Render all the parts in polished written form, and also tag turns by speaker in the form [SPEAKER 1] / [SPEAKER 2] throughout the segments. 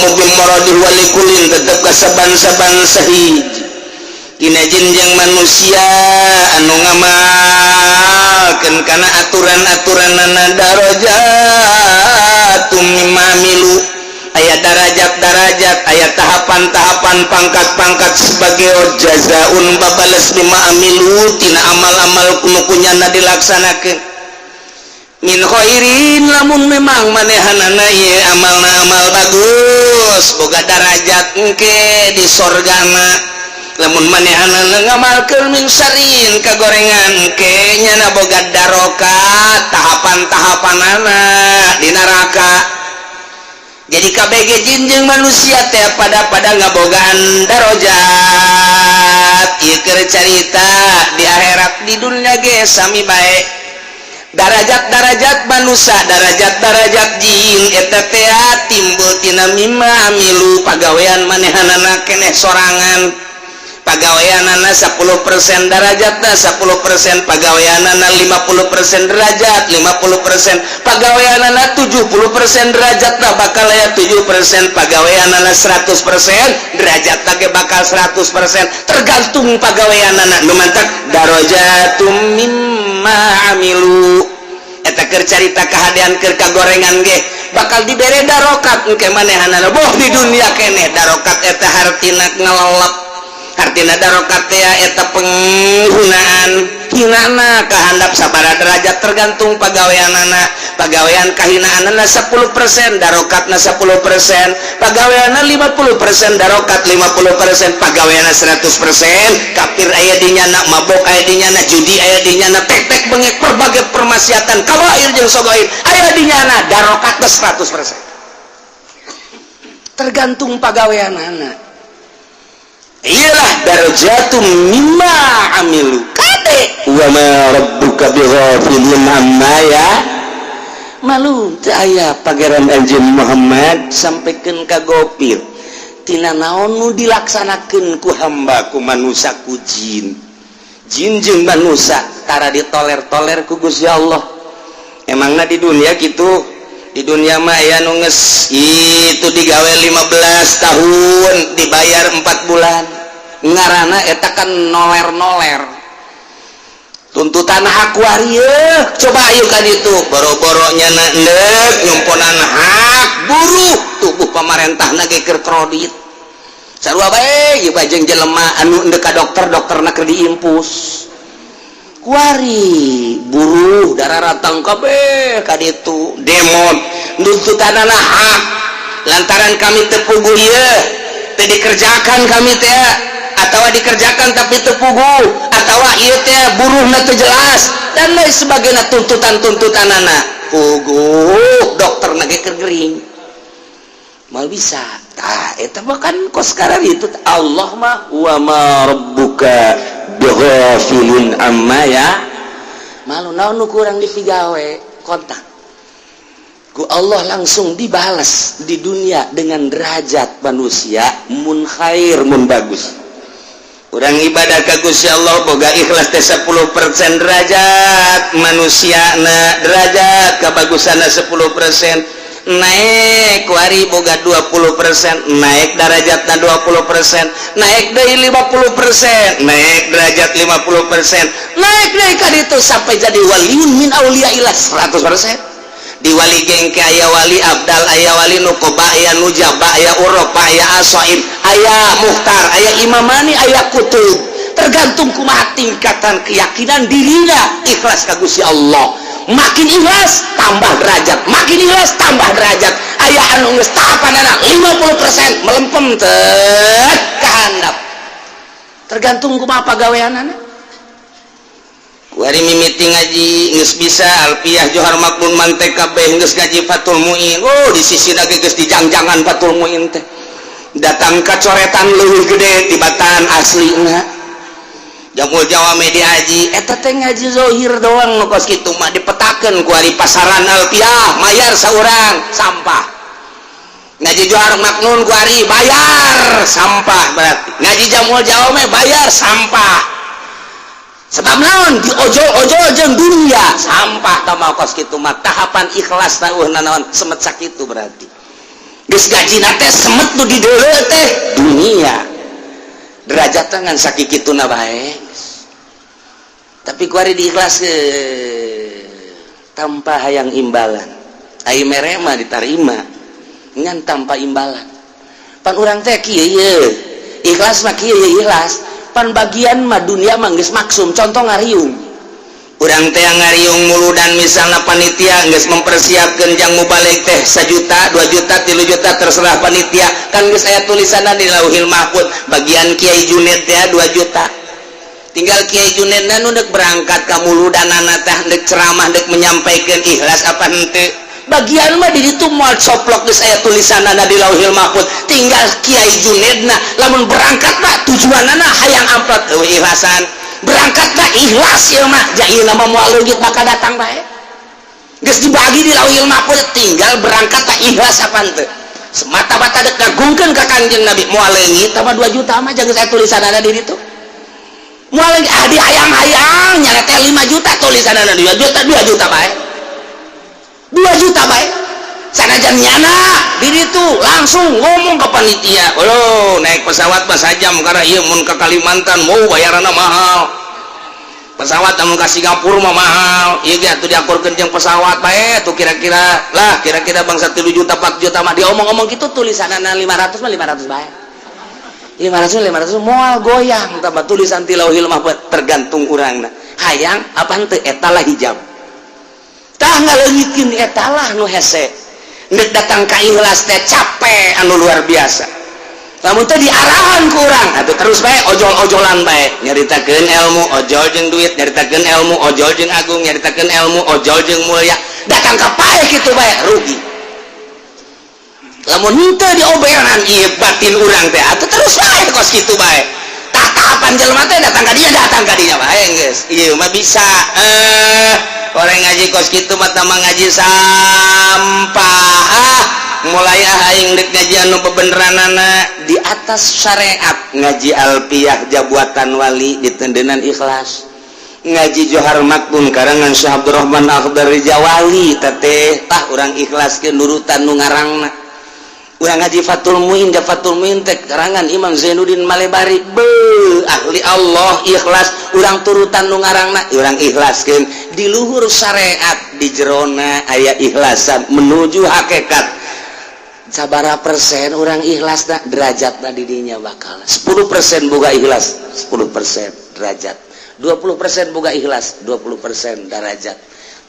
[SPEAKER 1] yahtamu bimaradih walikullin tetep kasaban-saban sahiji tina jin jeung manusia anu ngamalkeun kana aturan-aturanana darajatum mimma amilu, aya darajat-darajat, aya tahapan-tahapan, pangkat-pangkat sebagai jazaun babales bima amilu tina amal-amal nu ku nyana dilaksanakeun, min khairin lamun memang manehanana ieu amalna amal bagus, boga darajat engke di sorgana. Lamun manehanana ngamalkeun min syarrin kagorengan, engke nyana boga darokat, tahapan-tahapanana di neraka. Jadi KBG jin jeung manusia teh pada pada ngabogaan darajat. Ieu keur carita di akhirat. Di dunia ge sami bae, darajat-darajat manusia, darajat-darajat jin eta teh timbul tina mimma amilu, pagawean manehanana keneh sorangan. Pagaweanana 10% darajatna 10%, pagaweanana 50% derajat 50%, pagaweanana 70% derajatna bakal aya 7%, pagaweanana 100% derajatna ge bakal 100%, tergantung pagaweanana. Nu mantak darajatum mimma amilu eta keur carita kahadean. Keur kagorengan ge bakal dibere darokat engke manehanana, boh di dunia keneh. Darokat eta hartina ngelelep, hartina darokat teh eta penggunaan hinana kahandap sabara derajat tergantung pagaweanana. Pagawean kahinaanana 10%, darokatna 10%. Pagaweanna 50%, darokat 50%. Pagaweanna 100%, kafir aya di nyana, mabok aya di nyana, judi aya di nyana, tek-tek bengek, berbagai permaksiatan kabair jeung sogair aya di nyana, darokatna 100%, tergantung pagaweanana. Iyalah darajatum mimma amilu. Kade wa ma rabbuka bighafilin amma ya malu. Teu aya Pangeran anjeun Muhammad sampaikan ka gopir tina naon nu dilaksanakeun ku hamba, ku manusia, ku jin. Jin jeung manusia tara ditoler-toler ku Gusti Allah. Emangna di dunia gitu? Di dunia mah aya nu geus itu digawe 15 tahun dibayar 4 bulan, ngarana eta kan noler-noler tuntutan hak waria. Coba ayo kan itu boro-boronya ndek nyumponan hak buruh, tubuh pamarentah ge keur kredit sarua bae ieu jeung jelema anu endek ka dokter, dokterna keur diimpus. Kuari buruh darah ratang kabeh ka ditu demo nuntutanana hak lantaran kami teu puguh ieu, teu dikerjakan kami teh, atau dikerjakan tapi teu puguh, atau ieu teh buruhna teu jelas dan lain sebagainya. Tuntutan-tuntutanana puguh, dokterna ge keur gering, mal bisa. Tah, eta mah kan kos sekarang itu Allah mah wa ma rabbuka bighafilin amma ya malu. Naon nu kurang dipigawe, kontak ku Allah langsung dibalas di dunia dengan derajat manusia mun khair, mun bagus. Urang ibadah ka Gusti Allah boga ikhlas teh 10% derajat manusia na, derajat kebagusanna 10%, naik kuari boga 20%, naik derajatna 20%, naik dari 50%, naik derajat 50%, naik naik kan itu sampai jadi waliun min auliyaillah 100%. Di wali gengke aya wali abdal, aya wali nukoba, aya nujaba, aya uropa, aya asoib, aya muhtar, aya imamani, aya kutub, tergantung kumaha tingkatan keyakinan dirinya ikhlas ka Gusti Allah. Makin ikhlas tambah derajat, makin ikhlas tambah derajat. Aya anu geus tahapanana 50% melempem teh kahandap, tergantung kumaha pagaweanana. Kuari mimiti ngaji geus bisa alfiah, johar maknun, mantek kabeh, geus ngaji Fathul Muin. Oh, di sisi lagi geus dijangjangan Fathul Muin teh, datang ka coretan leuwih gede tibatan aslina. Jamul Jawame diaji eta teh ngaji zohir doang. Nu kos kitu mah dipetakeun ku ari pasaran alfiah, mayar saurang, sampah. Ngaji Johar Maknun ku ari bayar, sampah. Berarti ngaji Jamul Jawame bayar, sampah. Sebab naon? Di ojol-ojol jeung dunia, sampah. Tah, kos kitu mah tahapan ikhlas tah eueuh nanaon semet sakitu berarti. Geus gajina teh semet nu di deuleu teh dunia, derajat ngan sakikituna bae. Tapi kuari diikhlaskeun tanpa hayang imbalan. Ai mere mah ditarima ngan tanpa imbalan. Pan urang teh kieu ye, ikhlas mah kieu ye, ikhlas pan bagian mah dunia mah geus maksum. Contoh ngariung, urang teh ngariung muludan, misalnya panitia geus mempersiapkan jang mubalig teh 1 juta, 2 juta, 3 juta, terserah panitia. Kan geus aya tulisanna di Lauhil Mahfud, bagian Kiai Junet teh 2 juta. Tinggal Kiai Junet nu dek berangkat ka muludanana teh, dek ceramah, dek menyampaikan, ikhlas apa henteu. Bagian mah di ditu moal coplok, geus aya tulisanna di Lauhil Mahfud. Tinggal Kiai Junedna lamun berangkat mah tujuanana hayang amplop, eueuh ikhlasan. Berangkat mah ikhlas ieu mah, ja ieu mah moal leungit, maka datang bae. Geus dibagi di Lauhil Mahfud, tinggal berangkat tak ikhlas apa henteu, semata-mata dek ngagungkeun ka Kanjeng Nabi. Moal leungit tambah 2 juta mah, jangan saya tulisanna di ditu moal leungit. Ah, di hayang-hayang nyana teh 5 juta, tulisanna 2 juta, 2 juta bae, 2 juta bae. Sanajan nyana di ditu langsung ngomong ke panitia, "Oh, naik pesawat mah sajam, karena ieu mun ke Kalimantan mau bayaranna mahal, pesawat mun ke Singapura mah mahal. Ieu ge atuh diakurkeun jeung pesawat bae tuh, kira-kira lah, kira-kira bangsa 3 juta, 4 juta mah." Diomong-omong gitu, tulisanna 500 mah 500 bae, 500 500, moal goyang tambah tulisan ti Lauhil Mahfud. Tergantung urangna hayang apa henteu. Eta lah hijab tah, ngaleungitkeun eta lah nu hese. Ndek datang ka ikhlas teh capek anu luar biasa. Lamun teh diarahan ku urang atuh terus bae ojol-ojolan bae, nyaritakeun ilmu ojol jeung duit, nyaritakeun ilmu ojol jeung agung, nyaritakeun ilmu ojol jeung mulia, datang ka paeh kitu bae, rugi. Lamun henteu dioberan ieu batin urang teh, atuh terus bae kos kitu bae. Tah, tahapan jelema teh datang ka dia, datang ka dinya bae, geus ieu mah bisa. Orang ngaji kos kitu mah tambah ngaji sampah. Ah, mulai ah, aing dek ngaji anu bebeneranana di atas syariat, ngaji Alpiyah Jabuatan Wali ditendenan ikhlas, ngaji Johar Makbun karangan Syekh Abdurrahman Akhdari Jawali teteh, tah urang ikhlaskeun nurutan nu ngarangna. Urang ngaji Fathul Muin, ja Fathul Muin teh karangan Imam Zainuddin Malebari, be ahli Allah, ikhlas urang turutan nu ngarangna, urang ikhlaskeun di luhur syariat, di jerona aya ikhlasan menuju hakikat. Sabara persen orang ikhlas tak derajat di dinya bakal 10% boga ikhlas, 10% derajat, 20% boga ikhlas, 20% derajat,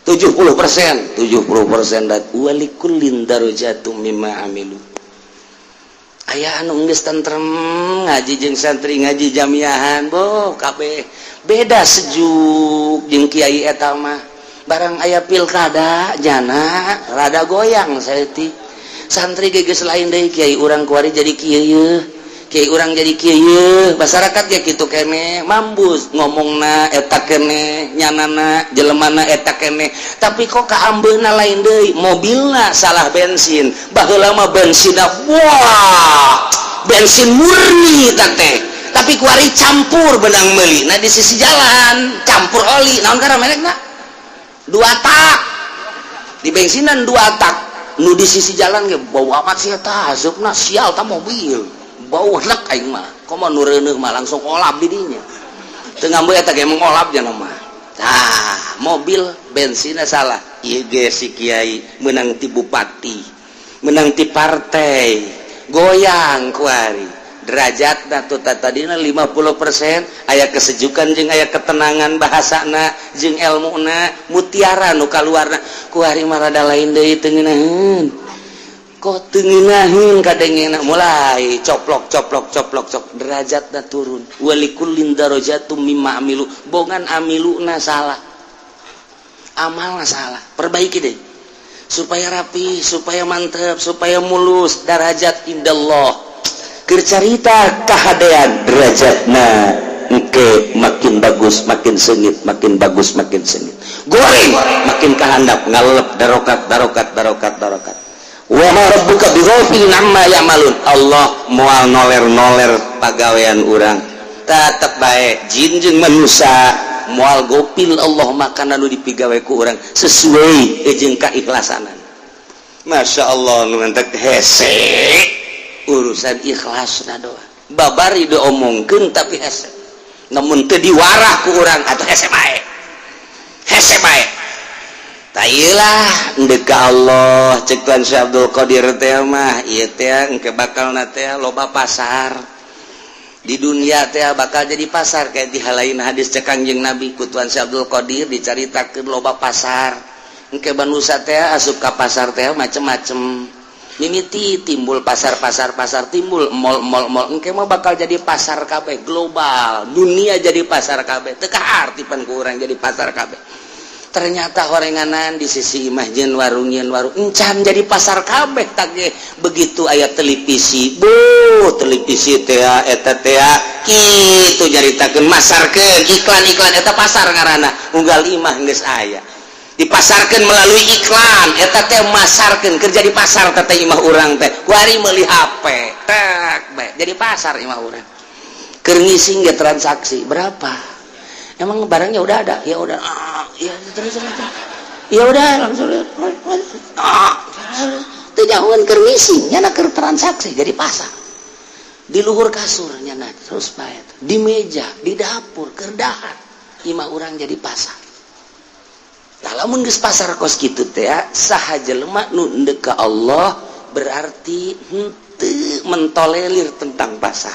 [SPEAKER 1] 70%, 70%. Dat walikullin darajatum mimma amilu. Aya anu geus tentrem ngaji jeung santri, ngaji jamiahan, boh kabeh beda, sejuk jeung kiai eta mah. Barang aya pilkada jana rada goyang saeutik, santri geus lain deui, kiai urang kuari jadi kieu yeuh, kiai urang jadi kieu yeuh, masyarakat ya kitu kene, mambus ngomongna eta kene, nyanana jelemana eta kene, tapi kok kaambeuna lain deui. Mobilna salah bensin, baheula mah bensinna wah, bensin murni teh, tapi kuari campur benang meuli. Nah, di sisi jalan campur oli naon karena merekna dua tak di bensinan, dua tak nu di sisi jalan ge bau amat sih eta, asupna sial ta mobil, bau enak. Aing mah komo nu reuneuh mah langsung olap di dinya, teu ngambil eta ge mengolap jana mah. Tah, mobil bensinnya salah. Ieu ge si kiai menang ti bupati, menang ti partai, goyang kuari derajat. Tuh, tadina 50% aya kesejukan jeung aya ketenangan bahasana jeung ilmuna, mutiara nu kaluarna. Kuari mah rada lain deui, teu ngeunaheun, kok teu ngeunaheun kadengena, mulai coplok coplok coplok cok, derajatna turun. Walikullin darajatum mimma amilu, bongan amiluna salah, amalna salah. Perbaiki deh supaya rapi, supaya mantep, supaya mulus derajat indallah. Keur carita kahadean, derajatna engke makin bagus makin sengit, makin bagus makin sengit, goreng makin kahandap, ngalep darokat darokat darokat darokat. Wa ma rabbuka bighafilin amma ya'malun. Allah moal noler-noler pagawean urang, tetep bae jin jeung manusia moal gopil. Allah makanan nu dipigawe ku urang sesuai jeung kaikhlasanan. Masya Allah, nu mantak hese urusan ikhlas na doa. Babari diomongkeun tapi hese, namun teu diwarah ku urang atau hese bae, hese bae. Tailah ndek ka Allah. Cek Tuan Syekh Abdul Qadir teh mah, ieu teh engke bakalna teh loba pasar di dunia teh, bakal jadi pasar. Kayak di halain hadis cek Kangjeng Nabi, ku Tuan Syekh Abdul Qadir dicaritakeun, loba pasar engke. Manusia teh asup ka pasar teh macem-macem, mimiti timbul pasar-pasar, pasar timbul mall, mall, mall. Engke mah bakal jadi pasar kabeh, global dunia jadi pasar kabeh. Teu kaharti pan ku urang jadi pasar kabeh. Ternyata horenganan di sisi imah jeung warung, jeung warung encan jadi pasar kabeh. Tage begitu aya televisi, bu, televisi teh eta teh kitu nyaritakeun, masarkeun iklan-iklan. Eta pasar ngaranna. Unggal imah geus aya, dipasarkan melalui iklan. Eta teh masarkeun kerja di pasar teh imah urang teh. Kuari meuli HP tek bae jadi pasar imah urang. Keur ngising ge transaksi, berapa emang barangnya? Udah ada? Ya udah. Ah, ya terus, terus, terus. Ya udah, langsung. Ah, teu nyahoan keur ngising, nyana keur transaksi. Jadi pasar di luhur kasur nyana terus bae, di meja, di dapur keur dahar, imah urang jadi pasar. Nah, lamun geus pasar kos kitu teh, saha jelema nu endek ka Allah berarti henteu mentolerir tentang pasar,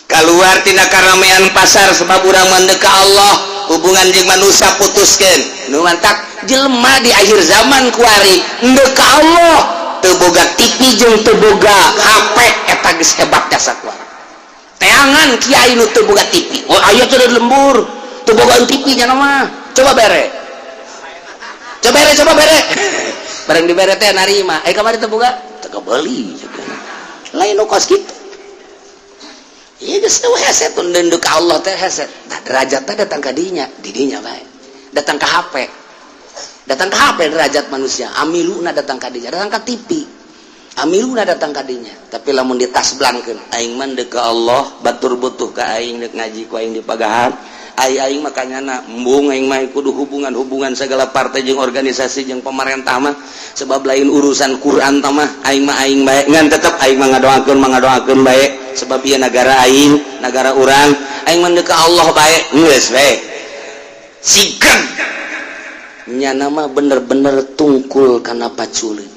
[SPEAKER 1] keluar tina karamaian pasar, sebab urang mendek ka Allah, hubungan jeung manusia putuskeun. Nu mantak jelema di akhir zaman kuari endek ka Allah teu boga TV jeung teu boga HP, eta geus hebat jasa kuari. Teangan kiai nu teu boga TV. Oh, aya teh di lembur teu boga TV nya mah. Coba bere, coba bere, coba bere. Barang dibere teh narima, eh, kamari teu boga, teu kebeli. Lain nu kos kitu. Iya, geus teu hese tun deundeu ka Allah teh hese. Tah, derajat teh datang ka dinya, di dinya bae. Datang ka HP. Datang ka HP derajat manusia, amiluna datang ka dinya, datang ka TV. Amiluna datang ka dinya. Tapi lamun ditasblangkeun, aing mah deuk ka Allah, batur butuh ka aing, deuk ngaji ku aing di pagahan. Ai aing mah kanyana embung, aing mah kudu hubungan-hubungan segala partai jeung organisasi jeung pemerintah mah, sebab lain urusan Quran tah mah. Aing mah aing bae, ngan tetep aing mah ngadoakeun, mah ngadoakeun bae, sebab ieu negara aing, negara urang. Aing mah deuk ka Allah bae, geus bae. Sigan nyana mah bener-bener tungkul kana paculeun.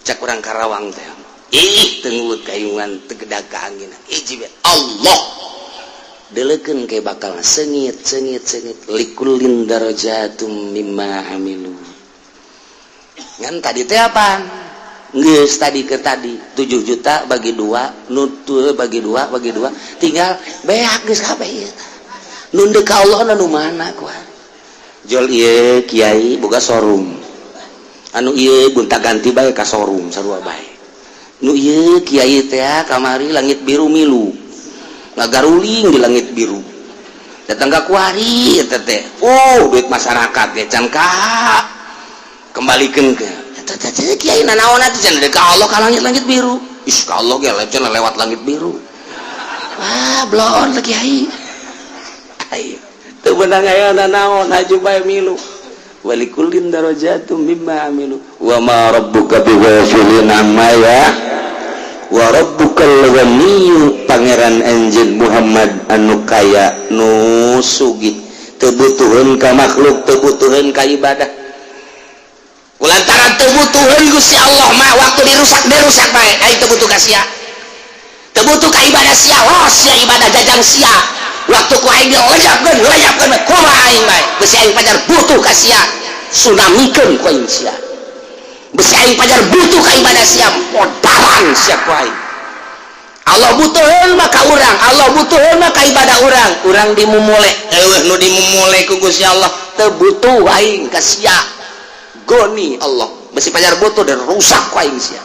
[SPEAKER 1] Cak urang Karawang teh, ih, tengut kayungan tegedag ka angin hiji bae, Allah. Delekeun ke bakal sengit, sengit, sengit. Likullin darajatum mimma amilu. Ngan tadi teh apa geus tadi ke tadi 7 juta bagi dua, nutul bagi dua, bagi dua, tinggal beak geus kabeh ieu. Nu deuk ka Allah nu mana kuah jol? Ieu kiai boga showroom, anu ieu gonta ganti bae ka showroom sarua bae. Nu ieu kiai teh kamari langit biru, milu ngagaruling di langit biru, datang ke kuari eta teh. Oh, duit masyarakat ge can ka kembalikan ke eta teh. Kiai nanaon atuh can ka Allah ka langit-langit biru? Ih, ka Allah ge cenah lewat langit biru. Wah, blon teh kiai. Ayo, teu beunang aya nanaon, haju bae milu. Walikullin darajatum mimma amilu wa ma rabbuka bighafilin amma ya wa rabbukal ghaniyyu. Pangeran anjeun Muhammad anu kaya, nu sugih, teu butuheun ka makhluk, teu butuheun ka ibadah. Kulantaran teu butuheun, Gusti Allah mah waktu dirusak, dirusak bae. Aing teu butuh ka sia, teu butuh ka ibadah sia. Oh, sia ibadah jajang sia. Waktu ku aing dilejapkeun, lejapkeun bae, kumaha aing bae. Besi aing pajar butuh ka sia, tsunamikeun ku aing sia. Besi aing pajar butuh ka ibadah sia, podaran sia ku aing. Allah butuheun mah ka urang, Allah butuheun mah ka ibadah urang. Urang dimumule, eueuh nu dimumule ku Gusti Allah. Teu butuh aing ka sia, goni Allah. Besi pajar butuh dan rusak ku aing sia.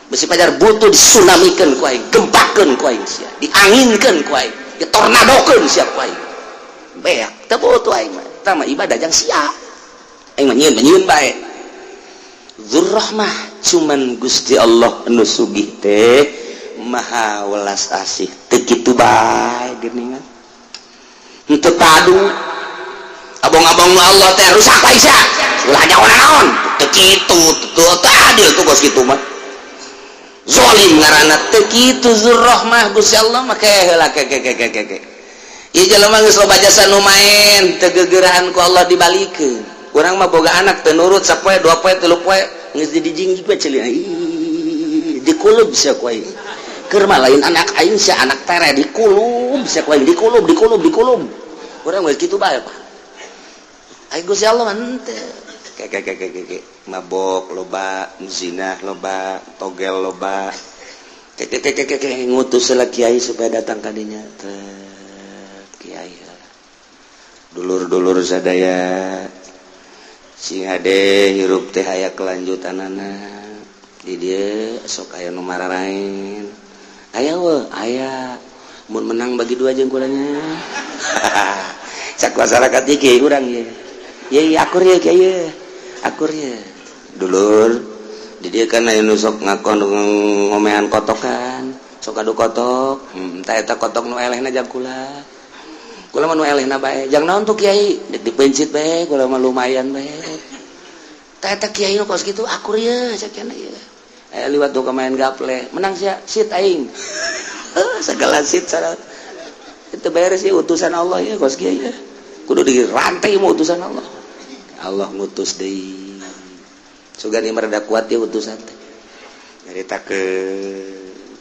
[SPEAKER 1] Besi pajar butuh, disunamikeun ku aing, gempakeun ku aing sia, dianginkeun ku aing, ditornadokeun sia ku aing. Beak, teu butuh aing mah. Tah mah ibadah jang sia, aing mah nyieun, nyieun bae. Dzurrahmah, cuman Gusti Allah nu sugih teh maha welas asih. Teu kitu bae geuningan, henteu padu abong-abong. Allah teh rusak bae sia, ulah nyaho naon. Teu kitu, teu adil tuh kos kitu mah, zolim ngaranna. Teu kitu zurrahmah Gusti Allah mah. Ke heula, ke ke ke ke ke ke. Ieu jelema geus loba jasa nu maen, teu gegerahan ku Allah dibalikeun. Urang mah boga anak teu nurut sapoe, 2 poe, 3 poe, geus didijing juga ceuli dikulub sia ku aing. Keur mah lain anak aing sia, anak tere, dikulub sia ku aing, dikulub, dikulub, dikulub. Urang geus kitu bae, Pak. Aing Gusti Allah mah henteu. Ke ke ke ke ke, mabok loba, zina loba, togel loba, ke ke ke ke ke, ngutus lah kiai supaya datang kadinya. Teh kiai, dulur-dulur sadaya, sing hade hirup teh aya kelanjutanana. Di dieu sok aya nu mararain, aya we, aya mun menang bagi dua jeung kulanya. Cak masyarakat ieu, kiai urang ye ye, akur ye, kiai ye, akur ye. Dulur, di dieu kan aya nu sok ngakon ngomean kotokan, sok adu kotok. Tah eta kotok nu elehna jang kula. Kula mah nu elehna bae. Jang naon tuh, kiai? Dek dipencit bae kula mah, lumayan bae. Tah eta kiai nu kos kitu akur ye, cek ye. Eh, liwat tuh main gaple, menang sia, sit aing. Segala sit salah. Itu beres sih utusan Allah ya kos kiai ya. Kudu dirantai mau utusan Allah. Allah ngutus deui. Sugan ieu rada kuat ya utusan teh. Nyaritakeun.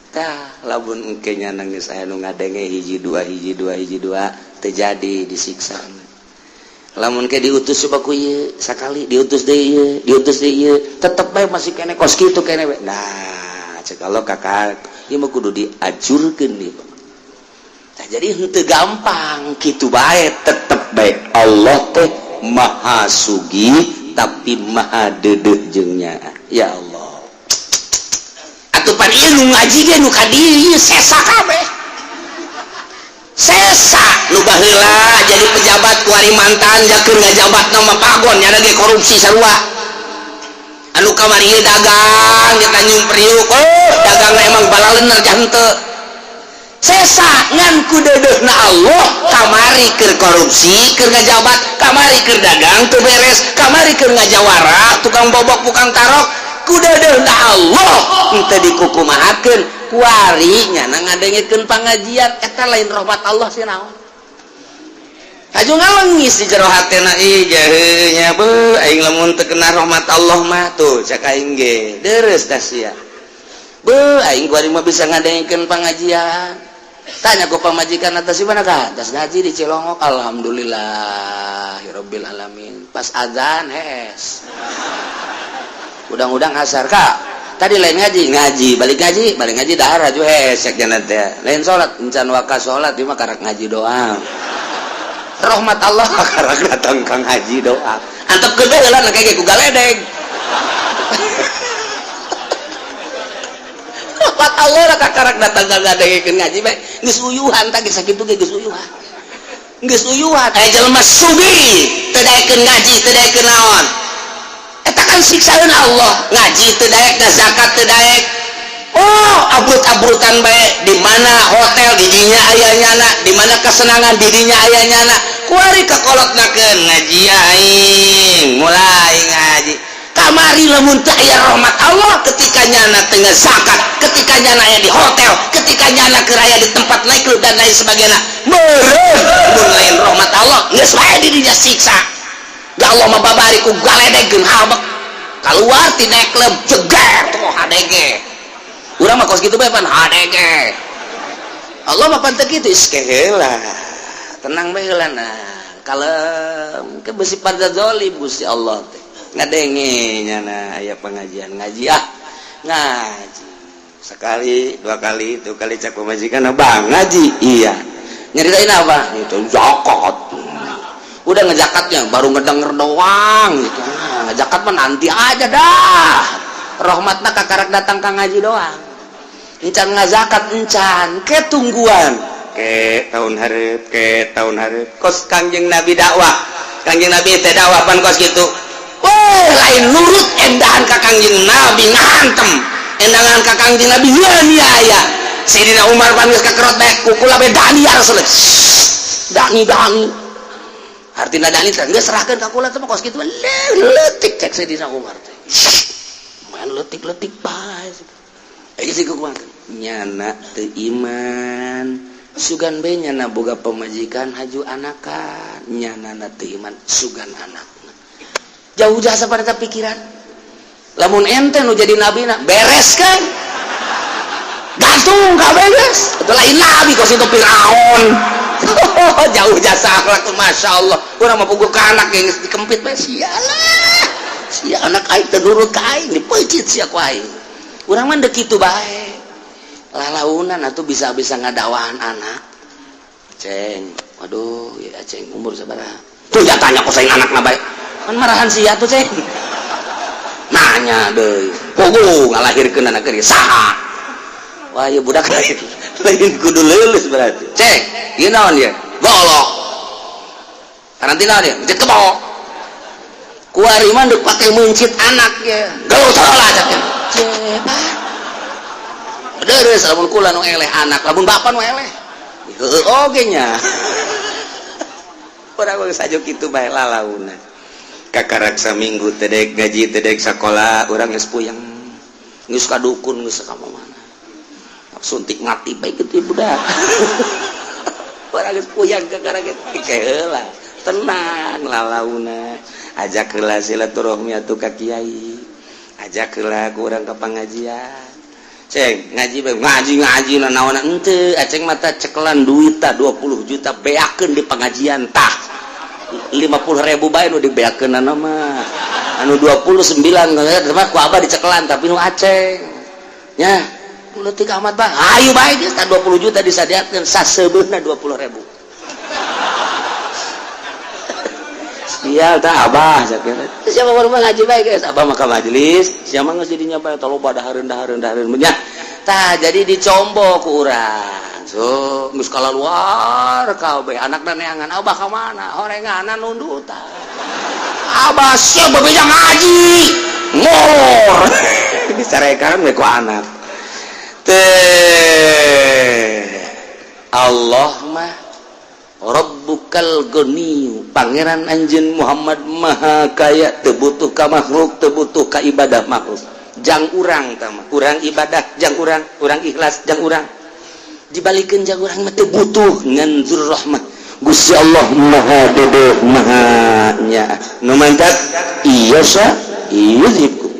[SPEAKER 1] Tah, lamun engke nya nangis aya nu ngadenge hiji dua, hiji dua, hiji dua, terjadi disiksa. Lamun ke diutus coba ku ieu sakali, diutus deui ieu, diutus deui ieu, tetep bae masih kene kos kitu kene we. Nah, cek Allah, kakak ieu mah kudu diajurkeun ieu. Nah, jadi henteu gampang kitu bae, tetep bae Allah teh maha sugih tapi maha deudeuh jeung nyaah. Ya Allah, atuh pan ieu nu ngaji ge nu ka dieu sesa kabeh, sesa nu baheula jadi pejabat, kuari mantan, jakeun ngajabat nama pagon nyana ge korupsi sarua. Anu kamari ieu dagang di Tanjung Priuk, oh, dagang emang balalener jah henteu. Sesa ngan ku deudeuhna Allah. Kamari keur korupsi, keur ngajabat, kamari keur dagang teu beres, kamari keur ngajawara, tukang bobok, tukang tarok, ku deudeuhna Allah henteu dikukumahakeun. Kuari nyana ngadengekeun pangajian, eta lain rahmat Allah sih naon? Aju ngalengis di jero hatena, ih jaheunya beuh aing lamun teu kena rahmat Allah mah. Tuh cak aing ge deres dah sia. Beuh, aing kuari mah bisa ngadengekeun pangajian. Tanya ku pamajikan, atas di mana ka? Atas ngaji di Cilongok. Alhamdulillahirabbil alamin. Pas azan hees. Udang-udang asar ka. Tadi lain ngaji, ngaji, balik ngaji, balik ngaji dahar aju hees cek jana teh. Lain salat, encan waka salat ieu mah karak ngaji doang. Rahmat Allah karak datang ka ngaji doang. Antep gede heula na kayak ku galedeg. Rahmat Allah lah karak datang ka ngadengekeun ngaji bae. Geus uyuhan tah, geus sakitu ge geus uyuhan. Geus uyuhan. Aya jelema sugih teu daekeun ngaji, teu daekeun naon. Eta kan siksaeun Allah. Ngaji teu daek, zakat teu daek. Oh, abrut-abrutan bae. Di mana hotel di dinya aya nyana, di mana kesenangan di dinya aya nyana. Kuari kakolotnakeun ngaji aing, mulai ngaji. Kamari lamun teu aya rahmat Allah, ketika nyana teu zakat, ketika nyana aya di hotel, ketika nyana keur aya di tempat naik dan lain sebagainya, meureun mun lain rahmat Allah geus bae di dinya siksa. Ya Allah mah babari ku galedegkeun habek keluar ti klub jeger tuh HDG. Urang mah kos kitu bae pan HDG. Allah mah pan teu kitu, geus heula, tenang bae heula. Nah, kalem ke besi pada zalim. Gusti Allah teh ngadenge nyana aya pengajian, ngaji ah, ngaji sekali, dua kali itu kali. Cak pemajikan, "Bang, ngaji?" "Iya." "Nyeritain apa itu?" "Zakat." Udah ngejakatnya baru ngedenger doang gitu. Nah, ngejakat mah nanti aja dah. Rahmatna kakarak datang ka ngaji doang, encan ngazakat encan ke tungguan ke tahun hareup, ke tahun hareup. Kos Kangjeng Nabi dakwah, Kangjeng Nabi teh dakwah pan kos gitu. Oh, lain nurut endahan ka Kangjeng Nabi ngahantem, endangan ka Kangjeng Nabi ya. Sayyidina Umar pan geus kakerot bae, kukula bae, "Dani ya Rasulullah, dani, dani." Artina dani teh geus serahkeun ka kula teh kos kitu leutik, cek Sayyidina Umar teh. Main letik-letik bae. Ayo sih kumaha? Nyana teu iman. Sugan be nyana boga pamajikan haju anakan. Nyana na teu iman sugan anakna. Jauh jasa pada pikiran. Lamun ente nu jadi nabi na beres kan? Gantung kabeh geus. Itu lain nabi kos itu Firaun. Jauh jasa akhlak tuh, masya Allah. Urang mah puguh ka anak yang geus dikempit bae, sialah. Sia anak aing teu nurut ka aing, dipeucit sia ku aing. Urang mah deuk kitu bae. Lalaunan atuh bisa-bisa ngadawahan anak. Ceng, waduh, ya ceng umur sabaraha? Tuh ya tanya ku saing anakna bae. Kan marahan sia tuh, ceng. Nanya deui. Puguh ngalahirkeun anak keur saha? Wah, ya budak lain. Lain kudu leuleus berarti. Ceng, ieu naon ieu? Golok. Karantina dia, mencit kebo. Kuari mah deuk pake meuncit anak ya. Geluh salah cak. Cek, deres lamun kula nu eleh anak, lamun bapak nu eleh. Heueuh oge nya. Urang geus sajo kitu bae lalaunan. Kakarak saminggu teu dek gaji, teu dek sakola, urang geus puyeng. Geus ka dukun, geus ka mana. Suntik mati bae kitu budak. Urang geus puyeng kakarak kitu heula. Tenang lalauna. Ajak heula silaturahmi atuh ka kiai. Ajak heula ku urang ka pangajian. Ceng, ngaji bae, ngaji ngaji na naon henteu, aceng mata cekelan duit tah 20 juta beakeun di pengajian tah. 50 ribu bae nu dibeakeun mah. Anu 29 mah ku abah dicekelan, tapi nu aceng. Nya, leutik amat bah. Ayo bae geus tah 20 juta disadiakeun saseubeuhna 20 ribu. Sial tah abah sakira. Siapa baru mah ngaji bae geus, abah mah ka majelis, siapa geus jadinya bae taloba dahareun dahareun dahareun nya. Tah jadi dicombo ku urang. So, geus kalaluar kabeh anakna neangan abah ka mana? Horenganan nundutan. Abah siap bebeja ngaji. Ngor. Dicarekan we ku anak. Teh Allah mah Rabbukal Ghani, Pangeran anjeun Muhammad Maha Kaya, teu butuh ka makhluk, teu butuh ka ibadah makhluk. Jang urang tah mah, urang ibadah jang urang, urang ikhlas jang urang. Dibalikeun jang urang mah teu butuh ngan zur rahmah. Gusti Allah Maha Dedeh, Maha nya. Nu mantap iya sa yuzhibkum.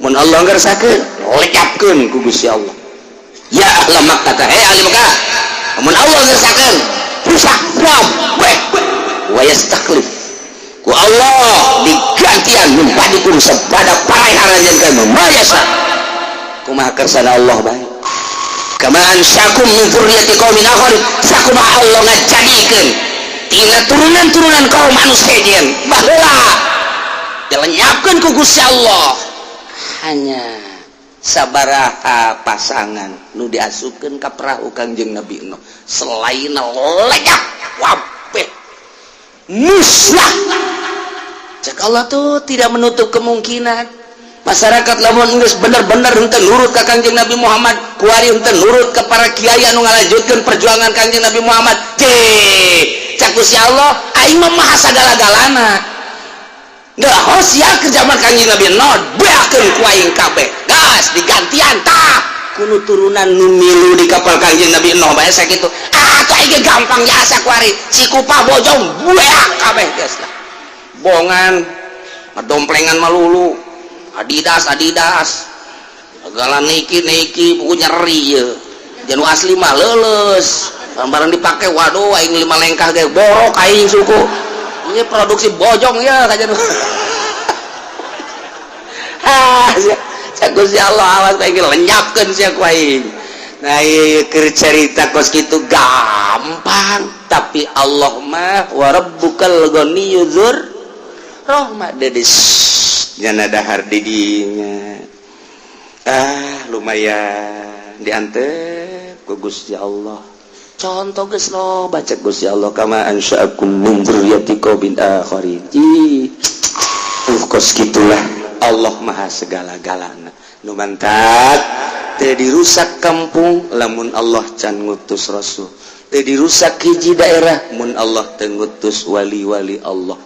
[SPEAKER 1] Mun Allah ngersakeun, lekapkeun ku Gusti Allah. Ya ahla Makkah, hei ahli Makkah. Mun Allah ngersakeun, rusak kabeh wa yastaklif ku Allah digantian min ba'dikum sabada paraehan anjeun kamu ma yasha kumaha kersana Allah bae kama ansyakum min dzurriyyati qaumin akharin, sakumaha Allah ngajadikeun tina turunan-turunan kaum manusia sejen baheula dilenyapkeun ku Gusti Allah hanya sabaraha pasangan nu diasupkeun ka perahu Kangjeng Nabi Nuh, selain lenyap kabeh, musnah. Cek Allah tuh tidak menutup kemungkinan masyarakat lamun geus bener-bener henteu nurut ka Kangjeng Nabi Muhammad, kuari henteu nurut ka para kiai anu ngalanjutkeun perjuangan Kangjeng Nabi Muhammad. Cek cak Gusti Allah, aing mah maha sagala-galana. Nggak sia ke zaman Kangjeng Nabi Nuh, beakeun ku aing kabeh, gas digantian tah kuno turunan nu milu di kapal Kangjeng Nabi Nuh bae sakitu. Ah, tuh aing gampang jasa kuari Cikupa Bojong beak kabeh geus lah. Bongan ngadomplengan malulu Adidas Adidas segala Nike Nike, buku nyeri ye. Janu asli mah leuleus barang dipake, waduh, aing lima lengkah ge borok aing suku. Ini produksi Bojong ya kajian. Ah, cek Gusti Allah, awas aing lenyapkeun sia ku aing. Nah, ieu keur cerita kos kitu gampang, tapi Allah mah wa rabbukal ghaniyyu dzur rahmah, dedis nyana dahar didinya. Ah, lumayan diantep ku Gusti Allah. Contoh geus loba, cek Gusti Allah kama ansya'akum min dzurriyyati qaumin akharin. Ih, kos gitulah Allah maha segala-galana. Nu mantak teu dirusak kampung lamun Allah can ngutus rasul, teu dirusak hiji daerah mun Allah teu ngutus wali-wali Allah.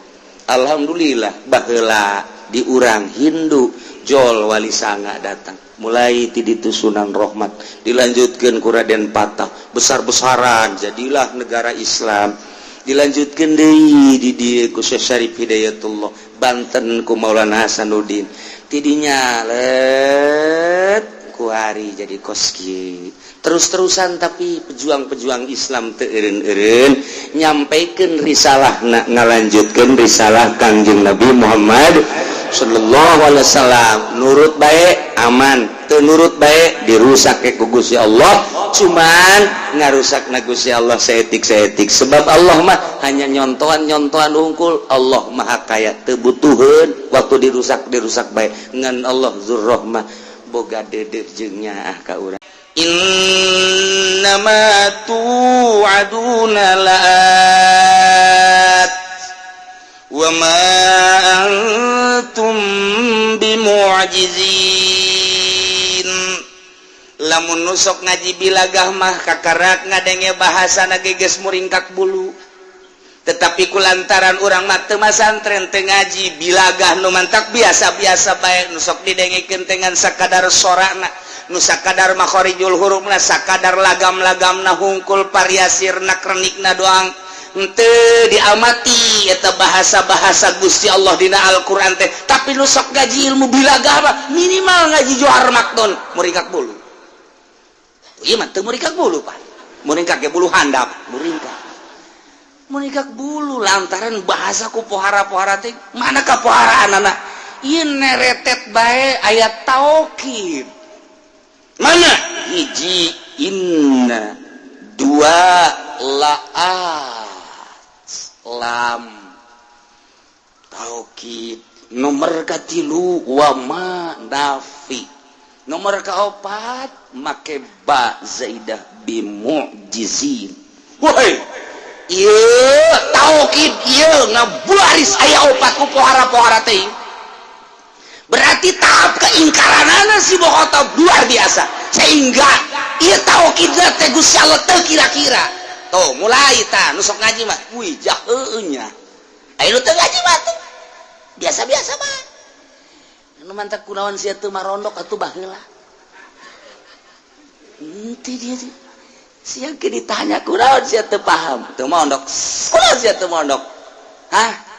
[SPEAKER 1] Alhamdulillah, baheula Di urang Hindu jol Wali Sanga datang, mulai ti ditu Sunan Rohmat, dilanjutkan ku Raden Patah, besar-besaran jadilah negara Islam. Dilanjutkan deui di dieu ku Syekh Syarif Hidayatullah, Banten ku Maulana Hasanuddin. Tidinya let kuari jadi kos kieu terus-terusan, tapi pejuang-pejuang Islam teu eureun-eureun nyampaikan risalah, nak ngalanjutkeun risalah Kangjeng Nabi Muhammad sallallahu alaihi wasallam. Nurut baik aman, teu nurut baik dirusak ke ku Gusti Allah. Cuman ngarusak na Gusti Allah saeutik-saeutik, sebab Allah mah hanya nyontohan-nyontohan unggul. Allah Maha Kaya, teu butuheun. Waktu dirusak, dirusak baik ngan Allah Dzurrohmah, boga deudeuh jeung nyaah ka urang. Innama tu'aduna la'at wa ma antum bimu'jizin. Lamun nu sok ngaji bilagah mah kakarak ngadenge bahasa geus muringkak bulu, tetapi kulantaran urang mah teu masantren, teu ngaji bilagah, nu mantak biasa-biasa bae. Nu sok didengekeun dengan sakadar sorana, nu sakadar makhorijul hurufna, sakadar lagam-lagamna hungkul, variasi renak-renikna doang. Henteu diamati eta bahasa-bahasa Gusti Allah dina Al-Qur'an teh. Tapi nu sok ngaji ilmu bilagah mah, minimal ngaji Johar Maknun, muringkak bulu. Ieu mah teu muringkak bulu, Pak, muringkak ge bulu handap. Muringkak, muringkak bulu lantaran bahasa ku pohara-pohara teh. Mana kapoharaan anak ieu neretet bae ayat taukid. Mana hiji inna, dua la'at, lam taukid, nomor katilu wama nafi, nomor kaopat make ba zaidah, bimu'jizin. Woi, ieu taukid ieu ngabuaris aya opat ku pohara-pohara teh. Berarti tahap keingkaranana si Bohotob luar biasa, sehingga ieu taukid teh Gusti Allah teu kira-kira. Tuh mulai ta nu sok ngaji mah, wih, jaheueuh nya. Aya nu teu ngaji mah tuh biasa-biasa mah. Nu mantak kunaon sia teu marondok atuh baheula. Henteu dia sih. Sia ke ditanya kunaon sia teu paham, teu mondok. Kunaon sia teu mondok? Hah?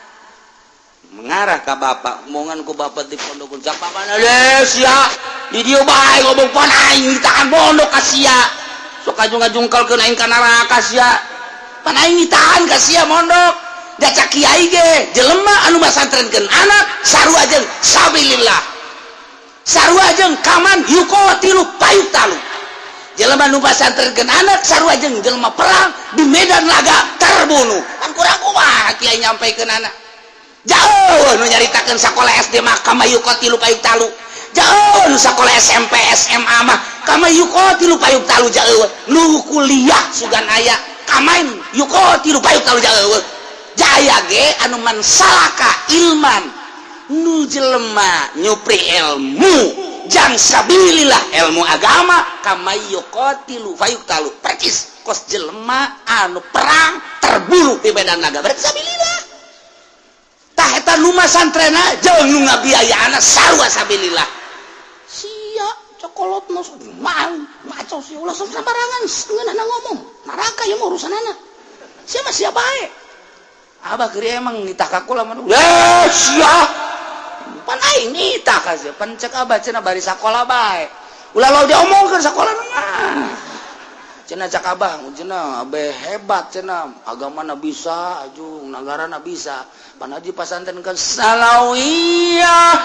[SPEAKER 1] Mengarah ka bapak, omongan ku bapak di pondok cak bapak, "Deh sia di dieu bae ngomong, pan aing ditahan mondok ka sia. Sok ngajung-ngajungkalkeun aing ka neraka sia. Pan aing ditahan ka sia mondok." Da cak kiai ge, jelema anu masantrenkeun anak sarua jeung sabilillah. Sarua jeung kaman yuqatilu fayuqtalu. Jelema nu masantrenkeun anak sarua jeung jelema perang di medan laga, terbunuh. Kan kurang kumaha kiai nyampaikeun anak? Jauh nu nyaritakeun sakola SD mah kama yuqatilu fayuqtalu. Jauh nu sakola SMP, SMA mah kama yuqatilu fayuqtalu. Jauh nu kuliah sugan aya kamain yuqatilu fayuqtalu. Jauh jaya ge anu man salaka ilman, nu jelema nyupri ilmu jang sabilillah, ilmu agama, kama yuqatilu fayuqtalu, percis kos jelema anu perang terbunuh di medan laga, berarti sabilillah. Tah, eta nu masantrena jeung nu ngabiayaana sarua sabilillah. Sia cokolot nu mal maco sia, ulah sok sembarangan ngeunahna ngomong neraka ya mah urusanana sia mah, sia bae. Abah keur emang nitah ka kula mah, eh sia pan aing nitah ka sia, pan cek abah cenah bari sakola bae, ulah lo diomongkeun sakola mah. Cenah cak abah cenah abe hebat cenah, agamana bisa ajung nagarana bisa, pan haji pasantren kan salawiyah.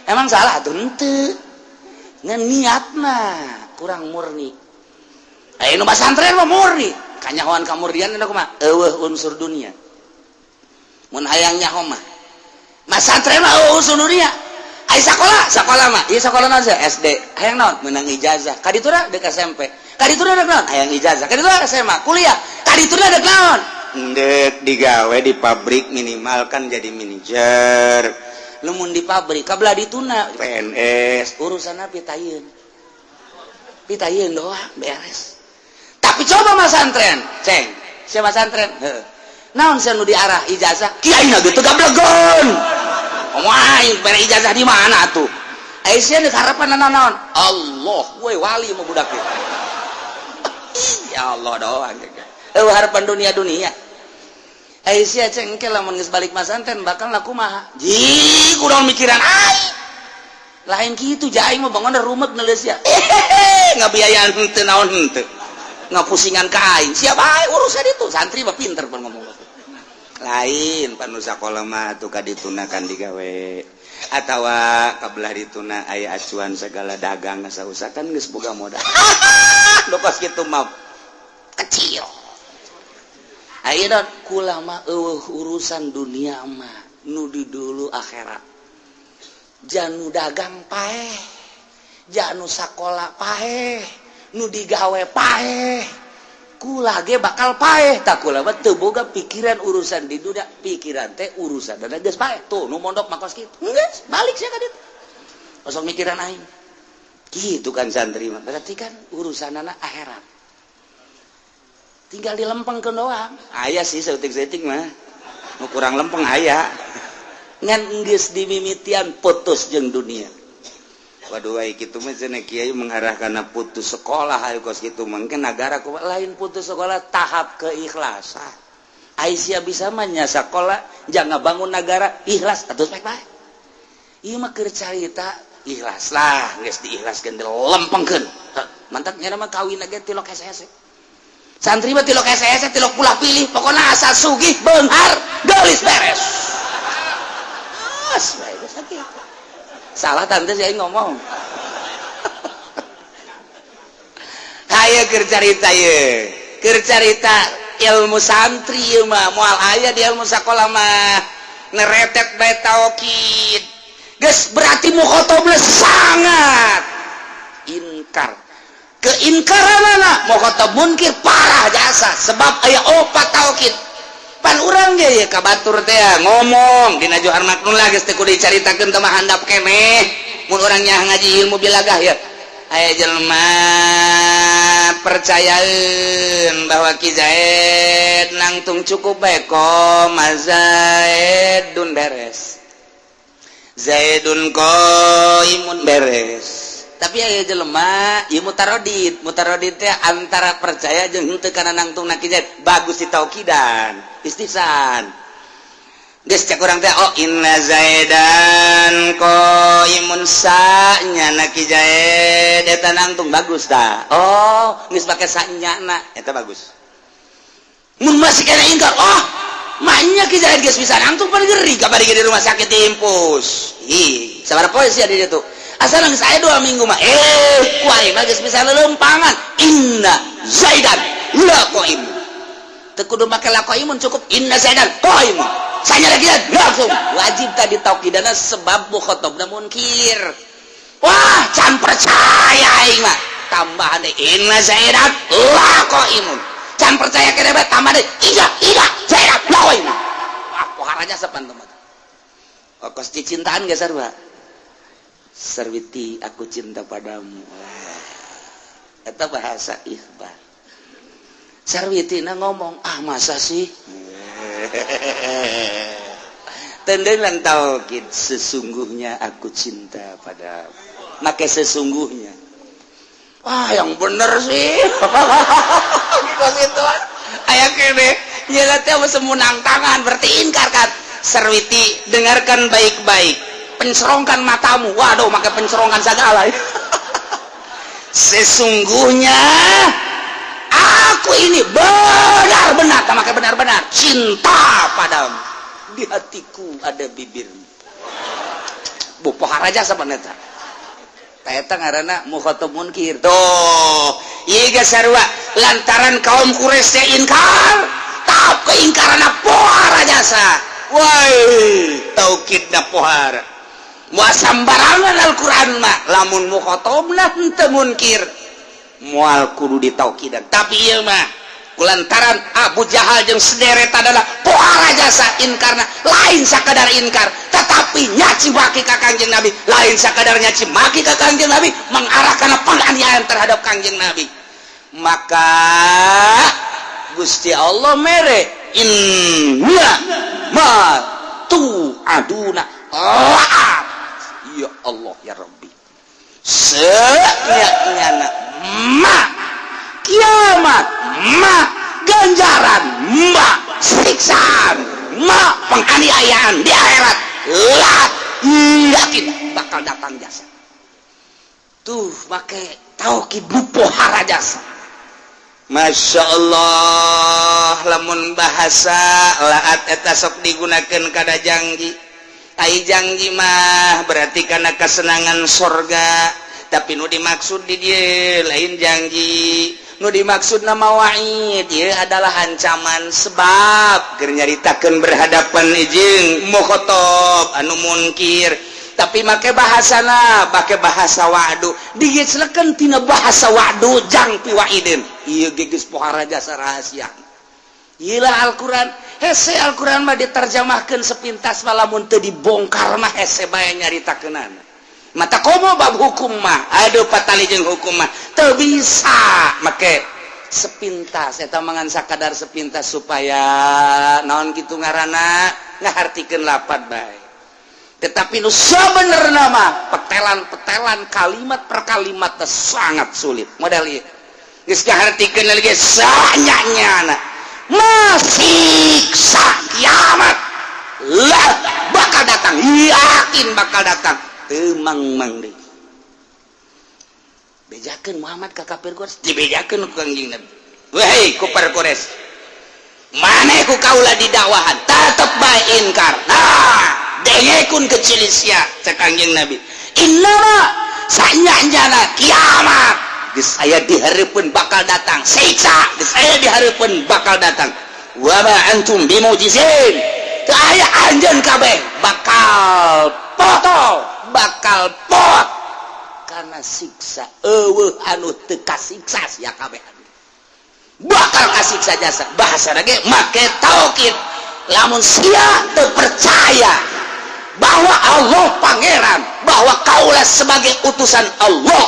[SPEAKER 1] Emang salah tuh? Henteu, ngan niatna kurang murni. Aya nu pasantren mah murni, kanyahoan kamurnian eta kumaha, eueuh unsur dunia. Mun hayang nyaho mah, masantren mah eueuh unsur dunia. Ai sakola, sakola mah ieu sakola naon sih? SD hayang naon? Menang ijazah. Ka ditu dek SMP, ka ditu dek naon? Hayang ijazah. Ka ditu SMA, kuliah, ka ditu dek naon? Ndek digawe di pabrik, minimal kan jadi manajer. Lamun di pabrik kabelah dituna PNS, urusan pitayeun, pitayeun doang beres. Tapi coba masantren, ceng, siapa masantren? Heuh. Naon sia nu diarah ijazah? Kiai na gitu gablegeun. Ngomong aing bere ijazah di mana atuh? Ai sia deuk harapan naon? Allah, we wali mah budak ieu. Ya Allah doang. Eueuh harapan dunia-dunia. Ai sia cengkel lamun geus balik masanten bakal laku kumaha? Ji, kudu mikiran aing. Lain kitu ja aing mah bangun rumek neuleus sia. Ngabiayaan henteu naon henteu. Ngapusingan ka aing. Siapa aing urusan itu? Santri mah pinter pun ngomong. Lain pan nu sakola mah atuh ka dituna kan digawe. Atawa kabelah dituna aya acuan segala dagang sausa kan geus boga modal. Kos kitu mah kecil. Ayeuna kula mah eueuh urusan dunia mah nu di dulu akhirat. Janu dagang paeh, janu sakola paeh, nu digawe paeh. Kula ge bakal paeh tak kula mah teu boga pikiran urusan di dunia, pikiran teh urusan dan geus paeh. Tuh nu mondok mah kos kitu. Geus balik sia ka ditu. Kosong mikiran aing. Gitu kan santri mah. Berarti kan urusanana akhirat. Tinggal dilempengkeun doang. Aya sih saeutik-saeutik mah. Nu kurang lempeng aya. Ngan geus dimimitian putus jeung dunia. Waduh ai kitu mah cenah kiai mengarah kana putus sekolah ayo kos kitu mungkin negara kumaha lain putus sekolah tahap keikhlasan. Ai sia bisa mah nya sakola jangan bangun negara ikhlas atuh baik bae. Ieu mah keur carita ikhlas lah geus diikhlaskeun dilempengkeun. Mantap nya mah kawin ge tilok hese-hese. Santri mah tilok hese-hese tilok pulah pilih pokokna asal sugih beunghar geulis beres. As bae geus sakitu. Salah tante saya ngomong. Hayo keur carita ye. Keur carita ilmu santri ieu mah moal aya di ilmu sakola mah. Neretet bae taukid. Geus berarti mukhatabna sangat inkar. Keingkaranana mukhatab munkir parah jasa sebab aya opat taukid. Pan urang ge ye ka batur teh ngomong dina Johar Maknun lah geus teu kudu dicaritakeun teh mah handap keneh. Mun urang nya ngaji ilmu bilagah ya. Aya jelema percayaeun bahwa Ki Zaid nangtung cukup bae qoma Zaidun beres. Zaidun qaimun beres. Tapi aya jelema ieu mutaradid, mutaradid teh antara percaya jeung henteu kana nangtungna Ki Zaid bagus ditaukidan, istihsan. Geus cek urang teh oh inna Zaidan qaimun sa nya Ki Zaid eta nangtung bagus tah. Oh, geus pake sa-nya eta bagus. Mun masih kena ingkar, oh maknya Ki Zaid geus bisa nangtung pan geri kabari di rumah sakit diimpus. Ih, sabaraha poe sia di ditu? Asal geus aya 2 minggu mah ku aing mah geus bisa lelempangan. Inna Zaidan la qaimun. Teu kudu make la qaimun cukup inna Zaidan qaimun. Sanya lagi langsung wajib tadi taukidana sebab mukhatabna munkir. Wah, can percaya aing mah. Tambahan deui inna Zaidan la qaimun. Can percaya keneh bae tambah deui iya iya Zaidan la qaimun. Wah, poharanya sepan teman. Kos cicintaan geus sarua. Sarwiti aku cinta padamu. Eta bahasa ikhbar. Sarwiti na ngomong, ah masa sih? Tendengan taukid sesungguhnya aku cinta padamu. Make sesungguhnya. Wah, yang bener sih. Kos itu aya kene nyeula teh semunang tangan berarti ingkar kan. Sarwiti dengarkan baik-baik. Pencerongkan matamu. Waduh, make pencerongkan segala. Sesungguhnya aku ini benar-benar, tak make benar-benar cinta padamu. Di hatiku ada bibirmu. Bu pohara jasa eta. Eta ngaranna mukhatab munkir. Tuh, ieu geus sarua lantaran kaum Quraisy teh inkar, tahap keingkaranna pohara jasa. Woi, taukidna pohara. Moal sambarangan Al-Qur'an mah lamun mukhatabna henteu munkir moal kudu ditaukidan. Tapi ieu mah kulantaran Abu Jahal jeung sederet adalah pohara jasa inkarna lain sakadar inkar tetapi nyaci maki ka Kangjeng Nabi, lain sakadar nyaci maki ka Kangjeng Nabi, mengarah kana penganiayaan terhadap Kangjeng Nabi. Maka Gusti Allah mere Inna ma tu'aduna la'at. Ya Allah ya Rabbi, senyana ma kiamat, ma ganjaran, ma siksaan, ma penganiayaan di akhirat lah, yakin bakal datang jasa. Tuh, make taukid pohara jasa. Masya Allah, lamun bahasa laat eta sok digunakan kada janji. Ai janji mah berarti karena kesenangan sorga, tapi nu dimaksud di dia lain janji. Nu dimaksud nama wa'id dia adalah ancaman, sebab keur nyaritakeun berhadapan jeung mukhotob anu munkir, tapi make bahasana, make bahasa wa'du. Digeclekeun tina bahasa wa'du jang piwaidin. Ieu ge geus pohara jasa rahasia. Iyalah Al-Quran hese. Al-Quran mah diterjemahkan sepintas mah, lamun teu dibongkar mah hese bae nyaritakeunana. Mata komo bab hukum mah, aduh, patali jeung hukum mah teu bisa make sepintas. Eta mangan sakadar sepintas supaya naon kitu ngaranna, ngahartikeun lapat bae. Tetapi nu sebenarnya mah petelan-petelan, kalimat per kalimat teh sangat sulit. Model ieu geus ngahartikeun lagi sanyanya masiksa kiamat lah bakal datang, yakin bakal datang. Teu mang-mang deui bejakeun Muhammad ka kafir Quraisy, dibejakeun ku Kangjeng Nabi, "Wahai kufar Quraisy, maneh ku kaula didakwahan tetep bae inkar. Nah, dengekeun kecil sia," cek Kangjeng Nabi, "innama sanyana kiamat geus aya dihareupeun, bakal datang. Siksa geus aya dihareupeun, bakal datang. Wa ma antum bimujizin, teu aya anjeun kabeh bakal potol, bakal pot karena siksa. Eueuh anu teu kasiksa, sia kabeh bakal kasiksa jasa." Bahasa lagi make taukid. Lamun sia teu percaya bahwa Allah pangeran, bahwa kaulah sebagai utusan Allah,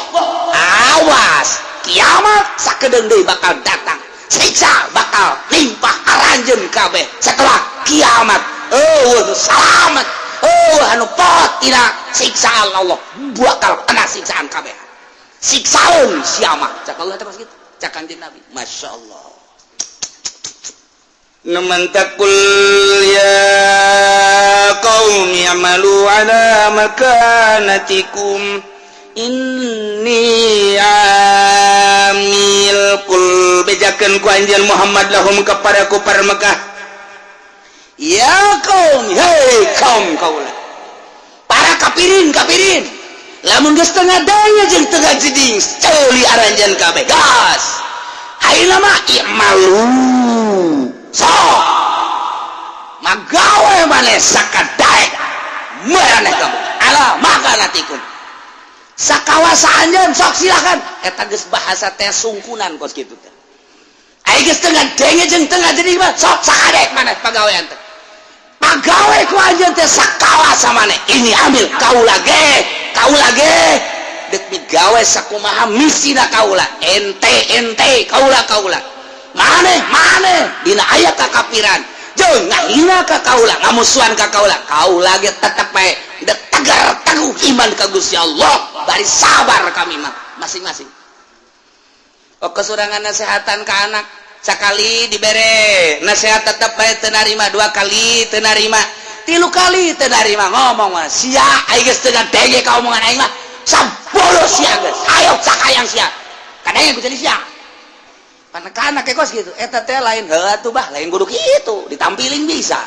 [SPEAKER 1] awas, kiamat sakedeung deui bakal datang, siksa bakal limpah aranjeun kabeh. Setelah kiamat eueuh salamet, eueuh anu pot tina siksaan Allah, bakal kena siksaan kabeh, siksaeun sia mah, cak Allah teh kitu, cak Kanjeng Nabi. Masya Allah. Naman taqul ya qaumi i'malu ala makanatikum inni amil. Qul, bejakeun ku anjeun Muhammad, lahum kepada kufar Mekah, ya kaum, hei kaum kaula, para kafirin kafirin, lamun geus tengah daya jeung tengah jeding, ceuli aranjeun kabeh gas. Ayeuna mah i'malu, sok magawe maneh sakadaek maraneh kabeh, ala makanatikum, sakawasa anjeun, sok silakan. Eta geus bahasa teh sungkunan kos kitu teh. Ai geus tengah denge jeung tengah jadi mah, sok sakadek maneh pagawean teh, pagawe ku anjeun teh sakawasa maneh. Ini ambil kaula ge, kaula ge dek migawe sakumaha misina kaula, ente ente, kaula kaula, maneh maneh dina aya kakapiran jeung ngahina ka kaula, ngamusuhan ka kaula, kaula ge tetep bae dek tegar teguh iman ka Gusti Allah, bari sabar kami mah masing-masing. Oh, kesurangan nasehatan ke anak, sekali dibere nasihat tetep bae teu narima, dua kali teu narima, tilu kali teu narima, ngomong mah sia, aing geus teu ngadenge ka omongan aing mah, sabodo sia geus, ayo sakayang sia, kadang ku jadi sia. Anak kayak kos gitu eta teh lain heuh atuh bah, lain kudu kitu ditampilin bisa.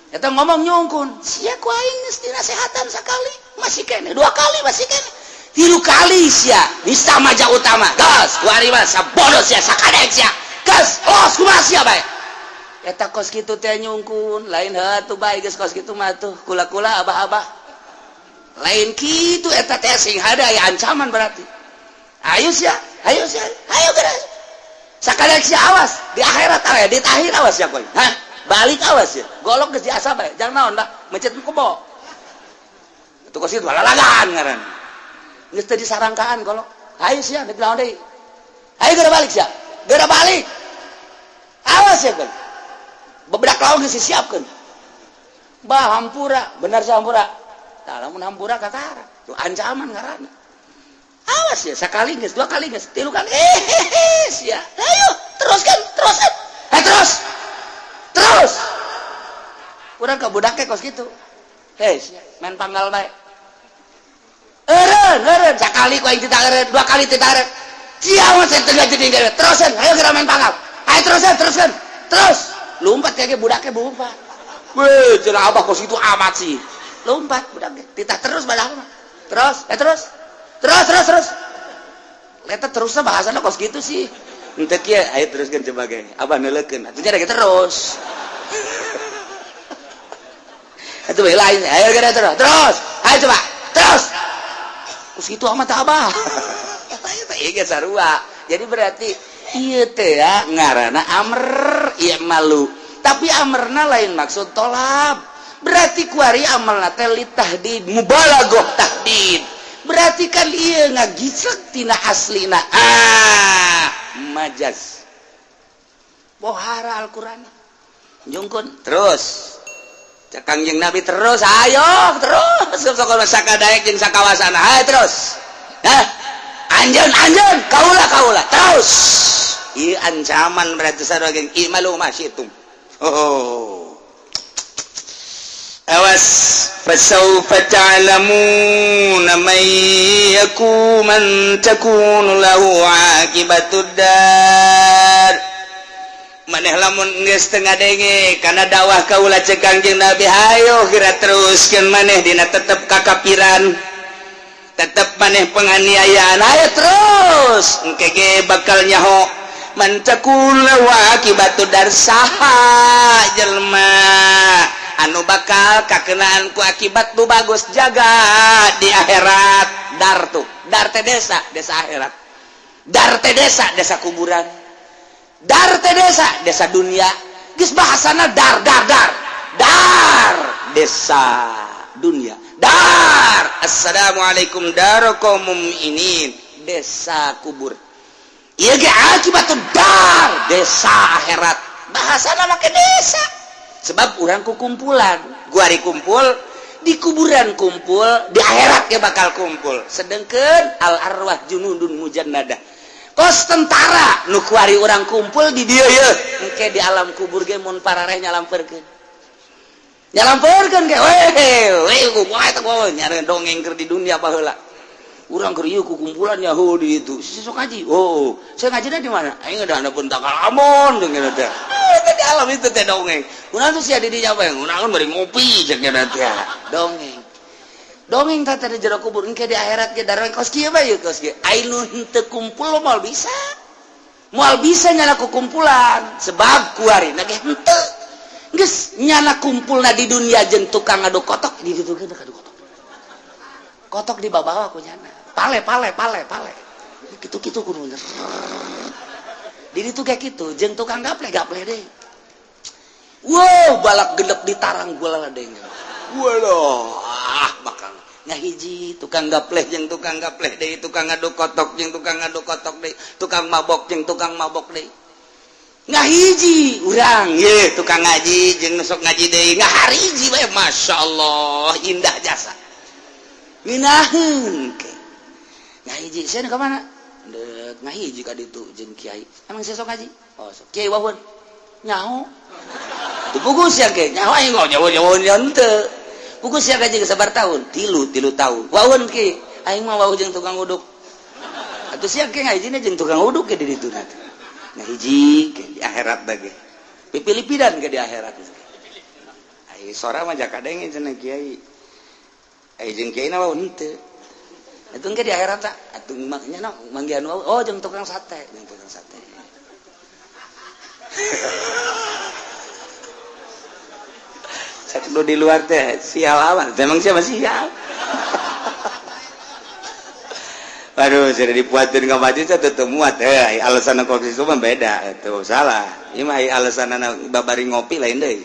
[SPEAKER 1] Eta ngomong nyungkun sia, ku aing geus dinasehatan sakali masih kene, dua kali masih kene, tilu kali sia nista maja utama gas ku ari mah, sabodo sia, sakadek sia gas, los kumaha sia bae. Eta kos kitu teh nyungkun, lain heuh atuh bae, geus kos kitu mah tuh kula-kula abah-abah, lain kitu. Eta teh sing hada aya ancaman berarti. Ayo sia, ayo sia, ayo geus sakadek sia, awas di akhirat aya di akhir, awas ya koy, hah, balik awas ya, golok geus diasah bae jangan naon dah mencet kebo itu kos kitu lalagan ngaran geus teu disarangkaan golok. Ayo sia, dek naon deui, ayo geura balik sia, geura balik, awas ya koy. Bebedak lawan geus disiapkeun. Bah hampura, bener sih hampura. Tah lamun hampura kakara. Tuh ancaman ngaranna. Awas ya, sekali geus, dua kali geus, tilu kali. Eh, sia. Ayo, teruskan, teruskan. Eh, terus. Terus. Urang ka budak kos kitu. Hei, main panggal bae. Eureun, eureun, sakali ku aing teu eureun, dua kali teu eureun. Sia mah teu jadi geus. Terusan, ayo geura main panggal. Ayo terusan, terusan. Terus. Lompat kayak budaknya lompat. Weh, cenah abah kos itu amat sih. Lompat budaknya. Titah terus padahal mah. Terus, eh terus. Terus, terus, terus. Eta terusnya bahasana kos gitu sih. Henteu kieu, ayo teruskeun coba ge. Abah neuleukeun. Atuh nya terus. Itu bae lain. Ayo geura terus. Terus. Ayo coba. Terus. Kos gitu amat abah. Eta ieu sarua. Jadi berarti ieu teh ya ngaranna amr i'malu. Tapi amarna lain maksud tolab. Berarti kuari amalna teh litahdid, mubalaghah tahdid. Berarti kan ieu ngagisek tina aslina. Ah, majaz. Bohara Al-Qur'an. Jungkun terus. Cek Kangjeng Nabi terus, ayo terus. Sok sakadaek jeung sakawasana. Ayo terus. Hah? Anjeun, anjeun, kaula, kaula, terus. Ieu ancaman berarti sarua geng i'malu ma syi'tum. Oh. Awas, fasawfa ta'lamuna man yaku man takunu lahu aqibatud dar. Maneh lamun geus teu ngadenge kana dakwah kaula cek Kangjeng Nabi, hayo geura teruskeun maneh dina tetep kakapiran, tetep maneh penganiayaan, ayo terus, engke ge bakal nyaho man takun lahu aqibatud dar, saha jelema anu bakal kakenaan ku akibat nu bagus jaga di akhirat. Dar tuh, dar teh desa, desa akhirat. Dar teh desa, desa kuburan. Dar teh desa, desa dunia. Geus bahasana dar, dar, dar, dar desa dunia. Dar assalamualaikum dar kaum mukminin, desa kubur. Ieu ge akibat dar desa akhirat. Bahasana make desa sebab urang ku kumpulan guari kumpul di kuburan, kumpul di akhirat ge bakal kumpul. Sedengkeun al arwah junudun mujannadah, kos tentara nu kuari urang kumpul di dieu ye, engke di alam kubur ge mun parareh nyalamperkeun, nyalamperkeun ge weh weh kumaha eta nyare dongeng keur di dunia baheula urang keur ieu ku kumpulan Yahudi itu. Si sok ngaji, oh saya ngajina di mana, aing udah ada pun amon dengan teh eta di alam itu teh dongeng. Kunaon tuh sia di dinya bae, kunaon bari ngopi cek teh dongeng dongeng teh di jero kubur. Engke di akhirat ge darah kos kieu bae, kos kieu. Ai nu henteu kumpul moal bisa, moal bisa nyana ku kumpulan sebab kuari ge henteu geus nyana kumpulna di dunia jeung tukang ngaduk kotok di ditu ge ngaduk kotok, kotok di bawah ku nyana pale pale pale pale gitu gitu kudu di ditu kayak gitu jeung tukang gaple gaple deh. Wow, balak genep di tarang gula deh. Waduh, ah bakal ngahiji tukang gapleh jeung tukang gapleh deui, tukang ngaduk kotok jeung tukang ngaduk kotok deui, tukang mabok jeung tukang mabok deui. Ngahiji urang ye tukang ngaji jeung nu sok ngaji deui, ngahariji bae. Masyaallah, indah jasa ngeunaheun ke ngahiji. Sia ka mana deuk ngahiji ka ditu jeung kiai? Emang sia sok ngaji? Oh sok. Kiai wawun nyaho teu puguh sia ge nyaho aing nyaho nyaho henteu puguh sia gaji sabar tahun tilu tilu tahun wawun ki aing mah wawuh jeung tukang uduk atuh sia ge ngajina jeung tukang uduk ge di ditu ngahiji ke di akhirat ge pipilipidan ke di akhirat. Ai sora mah jaka denge cenah kiai, ai jeung kiai na wawun henteu atuh ke di akhirat tak atuh nya manggihan wawuh. Oh, jeung tukang sate, jeung tukang sate. Sakdu di luar teh sial amat, memang siapa sial. Waduh, sudah dipuatin ke masjid tetep muat. Eh, alasan kopi itu mah beda, itu salah. Ieu mah alasan babari ngopi lain deui.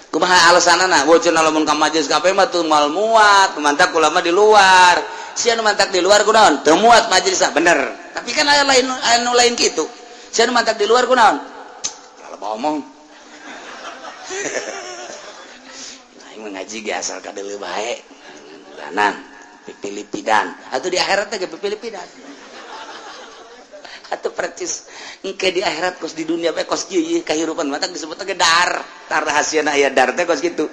[SPEAKER 1] Kumaha alasanana? Bocor lamun ka majelis kape mah teu moal muat, mantak ulama di luar. Sia nu mantak di luar kunaon? Teu muat majelis bener. Tapi kan aya lain anu lain kitu. Sia nu mantak di luar kunaon? Kalau omong. Aing mah ngaji ge asal kadeuleu bae. Bulanan pipilipidan. Atuh di akhirat teh ge pipilipidan. Atuh percis engke di akhirat kos di dunia bae kos kieu ieu kahirupan matak disebut ge dar. Tar rahasiana aya dar teh kos kitu.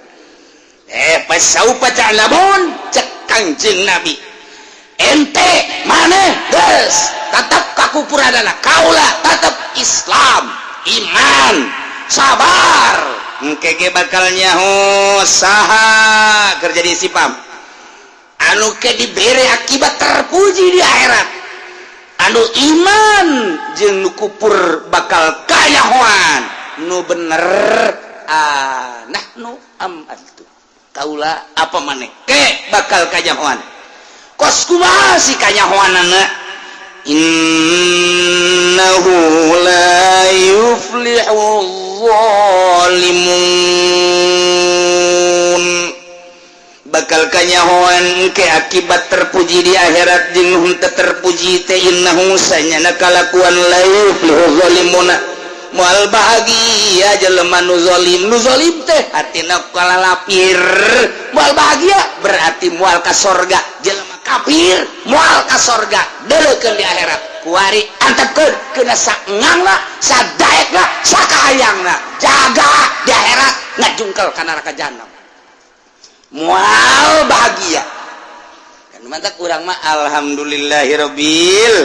[SPEAKER 1] Fasaufa ta'lamun cek Kangjeng Nabi. Ente maneh geus tetep kakupuranana kaula tetep Islam, iman, sabar. Engke ge bakal nyaho saha kerja di sipam. Anu ke dibere akibat terpuji di akhirat. Anu iman jeung nu kupur bakal kanyahoan. Nu bener nahnu am antum. Kaula apa maneh ke bakal kanyahoan. Kos kumaha si kanyahoanana? Innahu la yuflihul zalimun. Bakal kanyahoan ke akibat terpuji di akhirat jeung henteu terpuji teh innahu sanyana kalakuan la yuflihul zalimuna. Moal bahagia jelema nu zalim, nu zalim teh hatina kalalapir. Moal bahagia berarti moal ka sorga. Jelema kafir moal ka sorga deuleukeun di akhirat. Kuari antepkeun keuna saengangna, sadaekna, sakahayangna. Jaga di akhirat ngajungkel ka neraka jahanam. Moal bahagia. Kan mantak urang mah alhamdulillahirabbil.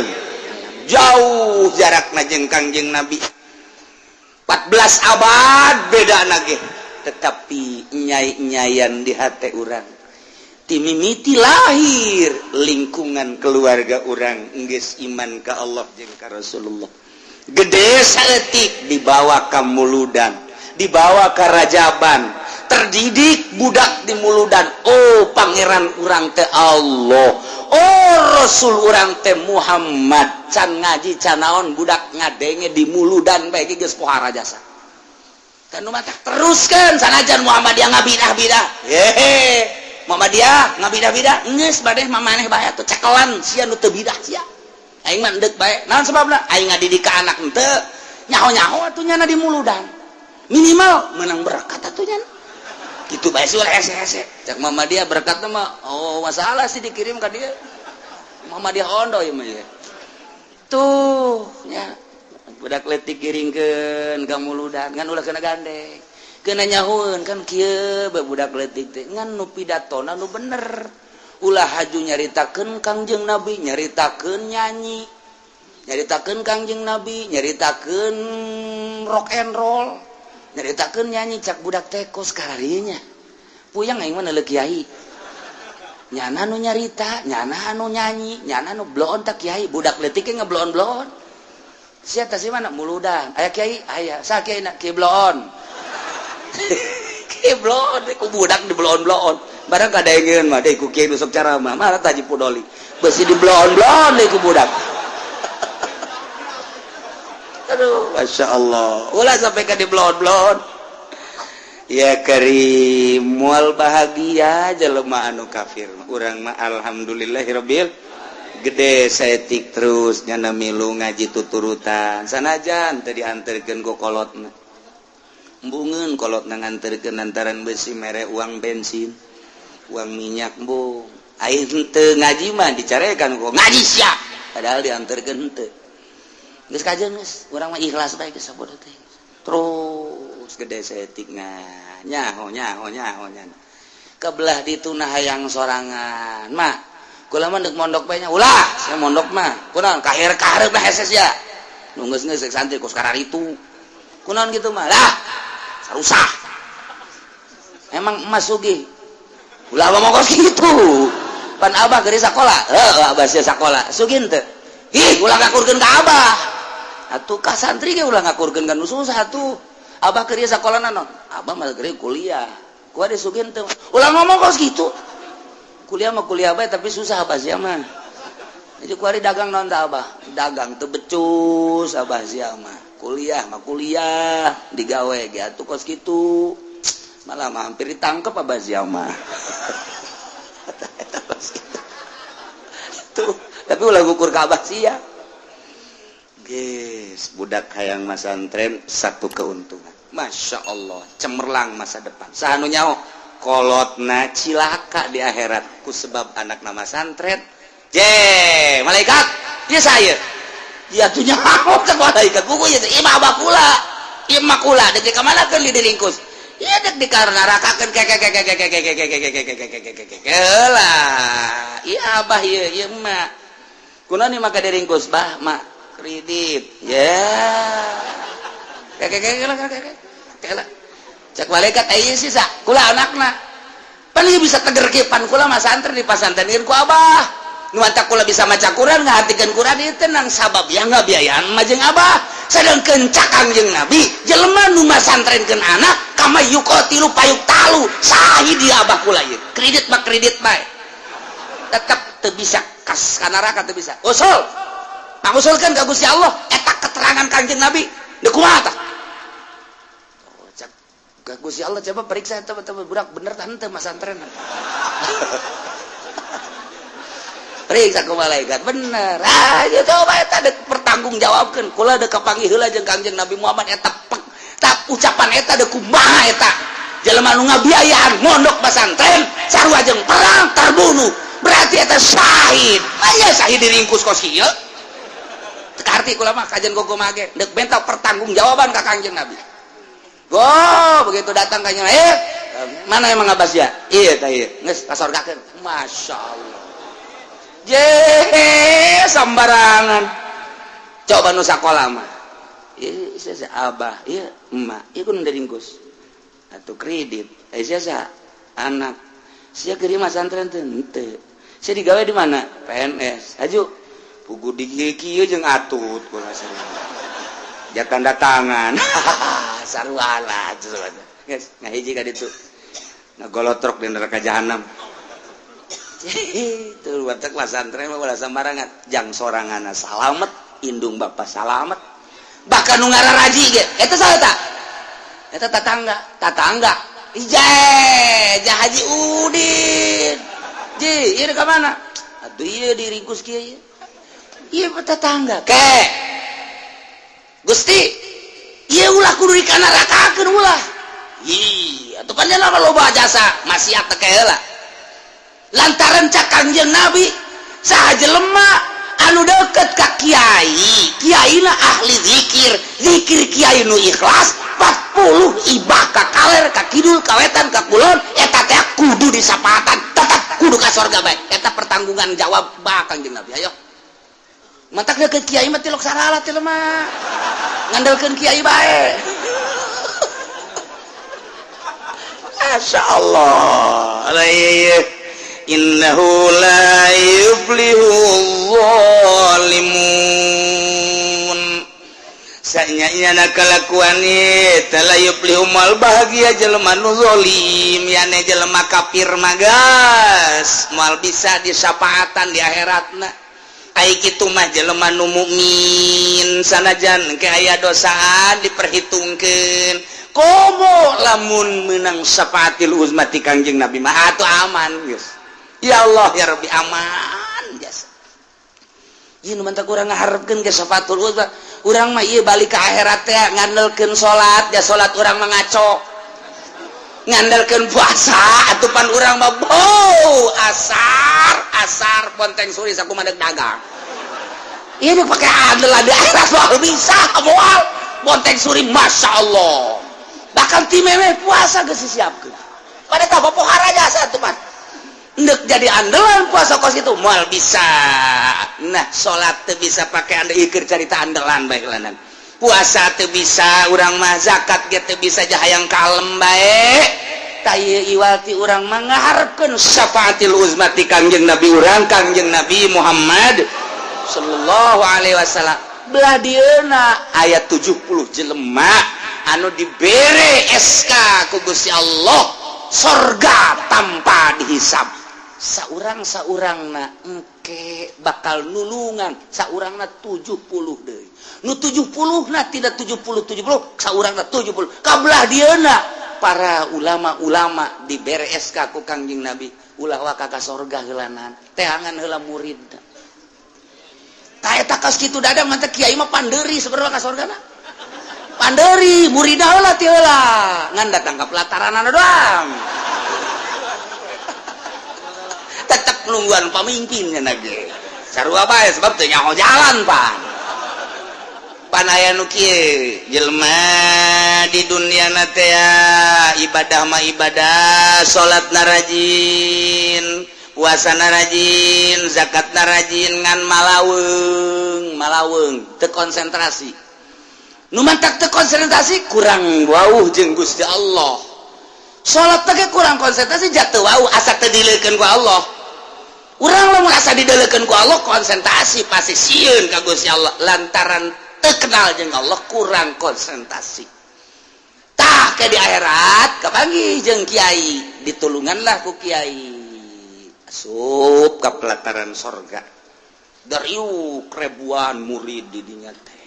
[SPEAKER 1] Jauh jarakna jeung Kangjeng Nabi. 14 abad beda nage, tetapi nyai-nyayan di hati urang timimiti lahir lingkungan keluarga urang geus iman ka Allah jeung ka Rasulullah. Gede saeutik dibawa ka muludan, dibawa ka rajaban, terdidik budak di muludan. Oh, pangeran urang teh Allah, oh Rasul urang teh Muhammad. Can ngaji can naon budak ngadenge di muludan bae geus pohara jasa. Kan nu matak teruskeun sanajan Muhammadiyah ngabidah-bidah. Hehe, Muhammadiyah ngabidah-bidah geus bade mamaneh bae atuh cekelan sia nu teu bidah sia. Aing mah endek bae. Naon sababna? Aing ngadidik ka anak henteu nyaho-nyaho atuh nyana di muludan. Minimal menang berkat atuh nyana. Gitu bae sih ulah hese-hese. Cak Muhammadiyah berkatna mah oh masalah sih dikirim ka dia. Muhammadiyah ondo ieu mah ieu. Tuh nya budak leutik giringkeun ka muludan ngan ulah kena gandeng. Kena nyahoeun kan kieu bae budak leutik teh ngan nu pidatona nu bener. Ulah haju nyaritakeun Kangjeng Nabi, nyaritakeun nyanyi. Nyaritakeun Kangjeng Nabi, nyaritakeun rock and roll. Nyaritakeun nyanyi cak budak teh kos kararinya. Puyang aing mah neuleuh kiai. Nyana nu nyarita, nyana nu nyanyi, nyana nu bloon tak kiai, budak leutik ge ngebloon-bloon. Sia teh mana muludan. Aya kiai, aya. Sa kiai na kiai bloon. Kiai bloon ku budak di bloon-bloon. Barang kadengeun mah deui ku kiai nu sok ceramah, mah taji pudoli. Beusi di bloon-bloon deui ku budak. Aduh, Masya Allah. Ulah sampai ka di bloon-bloon. Ya karim, moal bahagia jelema anu kafir. Urang mah alhamdulillahirabbil gede saeutik terus nyana milu ngaji tuturutan. Sanajan teu dianterkeun ku kolotna. Embungeun kolotna nganterkeun lantaran besi mere uang bensin, uang minyak embung. Aing henteu ngaji mah dicarekan ku ngaji sia. Padahal dianterkeun henteu. Geus kajeun geus, urang mah ikhlas bae geus sabodo teh. Terus gede saeutik nyaho nyaho nyaho nyaho. Kebelah ditu nah hayang sorangan. Mah, kula mah deuk mondok bae nya. Ulah, saya mondok mah. Kunaon kahir kahareup lah hese sia. Nu geus geus santri kos kararitu. Kunaon kitu mah? Lah, sarusah. Emang emas sugih. Ulah ngomong kos kitu. Pan abah keur sakola. Heuh, abah sia sakola. Sugih henteu? Ih, ulah ngakurkeun ka abah. Atuh ka santri ge ulah ngakurkeun ka nu susah atuh. Abah keur sakola naon? Abah mah keur kuliah. Ku ada sugih henteu? Ulah ngomong kos kitu. Kuliah mah kuliah bae tapi susah abah sia mah. Jadi kuari dagang naon tah abah? Dagang teu becus abah sia mah. Kuliah mah kuliah digawe ge atuh kos kitu. Malah mah hampir ditangkep abah sia mah. Tuh, tapi ulah ngukur ka abah sia. Ge. Geus budak hayang masantren satu keuntungan. Masya Allah, cemerlang masa depan. Saha nu nyaho kolotna cilaka di akhirat ku sebab anak nama santren. Je, malaikat, ieu saya. Ya tuh nyaho cek malaikat. Buku ieu ieu mah abah kula. Ieu mah kula dek ka mana keun diringkus. Ieu dek dikarnarakakeun ke ke ke ke ke ke ke ke ke ke ke ke ke ke ke ke lah. Ieu abah ieu ieu mah. Kunaon nih maka diringkus bah mak kredit. Ya. Ke ke ke ke ke ke lah. Cek malaikat ieu sisa kula anakna. Pan ieu bisa teger kieu pan kula mah santren di pasantren ku abah. Nu matak kula bisa maca Quran ngahartikeun Quran ieu tenang sabab ya ngabiayaan mah jeung abah. Sedangkeun cak Kangjeng Nabi jelema nu masantrenkeun anak kama yuqatilu fayuqtalu sahid dia abah kula ieu. Kredit mah kredit bae. Tetep teu bisa kas ka neraka teu bisa. Usul. Pangusulkeun ka Gusti Allah eta keterangan Kangjeng Nabi. Deuk kumaha tah? Oh, cak ka Gusti Allah coba periksa eta budak bener tah henteu masantren. Periksa ku malaikat bener. Ah, ieu coba eta dek pertanggungjawabkeun. Kula dek kapanggih heula jeung Kangjeng Nabi Muhammad eta pek tap ucapan eta dek kumaha eta. Jelema nu ngabiayaan mondok pasantren sarua jeung perang terbunuh. Berarti eta syahid. Aya syahid diringkus kos kieu. Teu kaharti kula mah kajian gogo mage dek benta pertanggungjawaban ka Kangjeng Nabi. Go, begitu datang kanjeng mana emang Abbas ya? Iya tah ieu. Geus kasorgakeun. Masya Allah. Je sembarangan. Coba nu sakola mah. Ieu sia abah, ieu emak, ieu kudu diringkus. Atuh kredit. Eh sia anak. Sia keur masantren teu henteu. Sia digawe di mana? PNS. Aju. Pugu di kieu jeung atut kula sarua. Ja tanda tangan. Sarua lah geus ngahiji ka ditu. Ngagolotrok di neraka jahanam. Itu watak pasantren mah ulah sembarangan. Jang soranganna salamet, indung bapak salamet. Bahkan nu ngararaji ge, eta saha ta? Eta tatangga, tatangga. Ije, ja Haji Udin. Ji, ieu ka mana? Atuh ieu diringkus kieu ieu. Ieu tetangga. Ke. Gusti, ieu ulah kudu dikanarakakeun ulah. Ih, atuh pan nya loba jasa maksiat teh heula. Lantaran cak Kangjeng Nabi saha jelema anu deket ka kiai, kiaina ahli zikir, zikir kiai nu ikhlas 40 ibah ka kaler ka kidul ka wetan ka kulon eta teh kudu disapatan tetep kudu ka sorga bae. Eta pertanggungan jawab bah Kangjeng Nabi. Ayo matak deket kiai mah tilok sarala teh mah ngandelkeun kiai bae. Masya Allah. Innahu la yuflihu zalimun. Sanya kalakuan eta la yuflihu mal bahagia jelema nu zalim yane jelema kafir magas moal bisa disapaatan di akhiratna. Ai kitu mah jelema nu mukmin sanajan ke aya dosaan diperhitungkeun. Komo lamun menang syafaatil uzma ti Kangjeng Nabi mah atuh aman geus. Ya Allah ya Rabbi aman jasa. Ieu nu mantap urang ngaharepkeun ke syafaatul uzma. Urang mah ieu balik ka akhirat teh ngandelkeun salat, ya salat urang mah ngaco. Ngandelkeun puasa atuh pan urang mah bau asar asar ponteng suri sakumaha deuk dagang. Ieu nu pake andel di akhirat moal bisa moal ponteng suri Masya Allah. Bahkan ti memeh puasa geus disiapkeun. Pada tah popohara jasa atuh pan. Ndek jadi andalan puasa kos itu moal bisa. Nah salat teu bisa pakai andel ieu carita andalan bae lanan. Puasa teu bisa urang mah zakat ge teu bisa jahayang kalem bae. Tah ieu iwati urang mah ngaharepkeun syafaatil uzma ti Kangjeng Nabi urang Kangjeng Nabi Muhammad sallallahu alaihi wasallam. Belah dieuna aya 70 jelema anu dibere SK ku Gusti Allah sorga tanpa dihisab. Saurang saurangna engke bakal nulungan saurangna 70 deui. Nu 70 na tidak 70 70 saurangna 70. Kabelah dieuna para ulama-ulama dibere SK ku Kangjeng Nabi ulah waka ka sorga heulanan teangan heula murid. Tah eta kos kitu dadang mantep kiai mah pandeuri sebenarnya ka sorgana. Panderi murid heula ti heula ngan datang ka pelataran doang. Tetep nungguan pamimpin nya ge. Sarua bae sebab teu nyaho jalan pan. Pan aya nu kieu jelema di dunia na teh ibadah mah ibadah, salat na rajin, puasa na rajin, zakat na rajin, ngan malaweung, malaweung teu konsentrasi. Nu mantak teu konsentrasi kurang wauh jeung Gusti Allah. Salat teh kurang konsentrasi jatuh wauh asa teu dileukeun ku Allah. Urang lamun asa dideulekeun ku Allah konsentrasi pasti sieun ka Gusti Allah lantaran teu kenal jeung Allah kurang konsentrasi. Tah ke di akhirat kapanggih jeung kiai, ditulunganlah ku kiai. Asup ka pelataran sorga. Dariuk ribuan murid di dinya teh.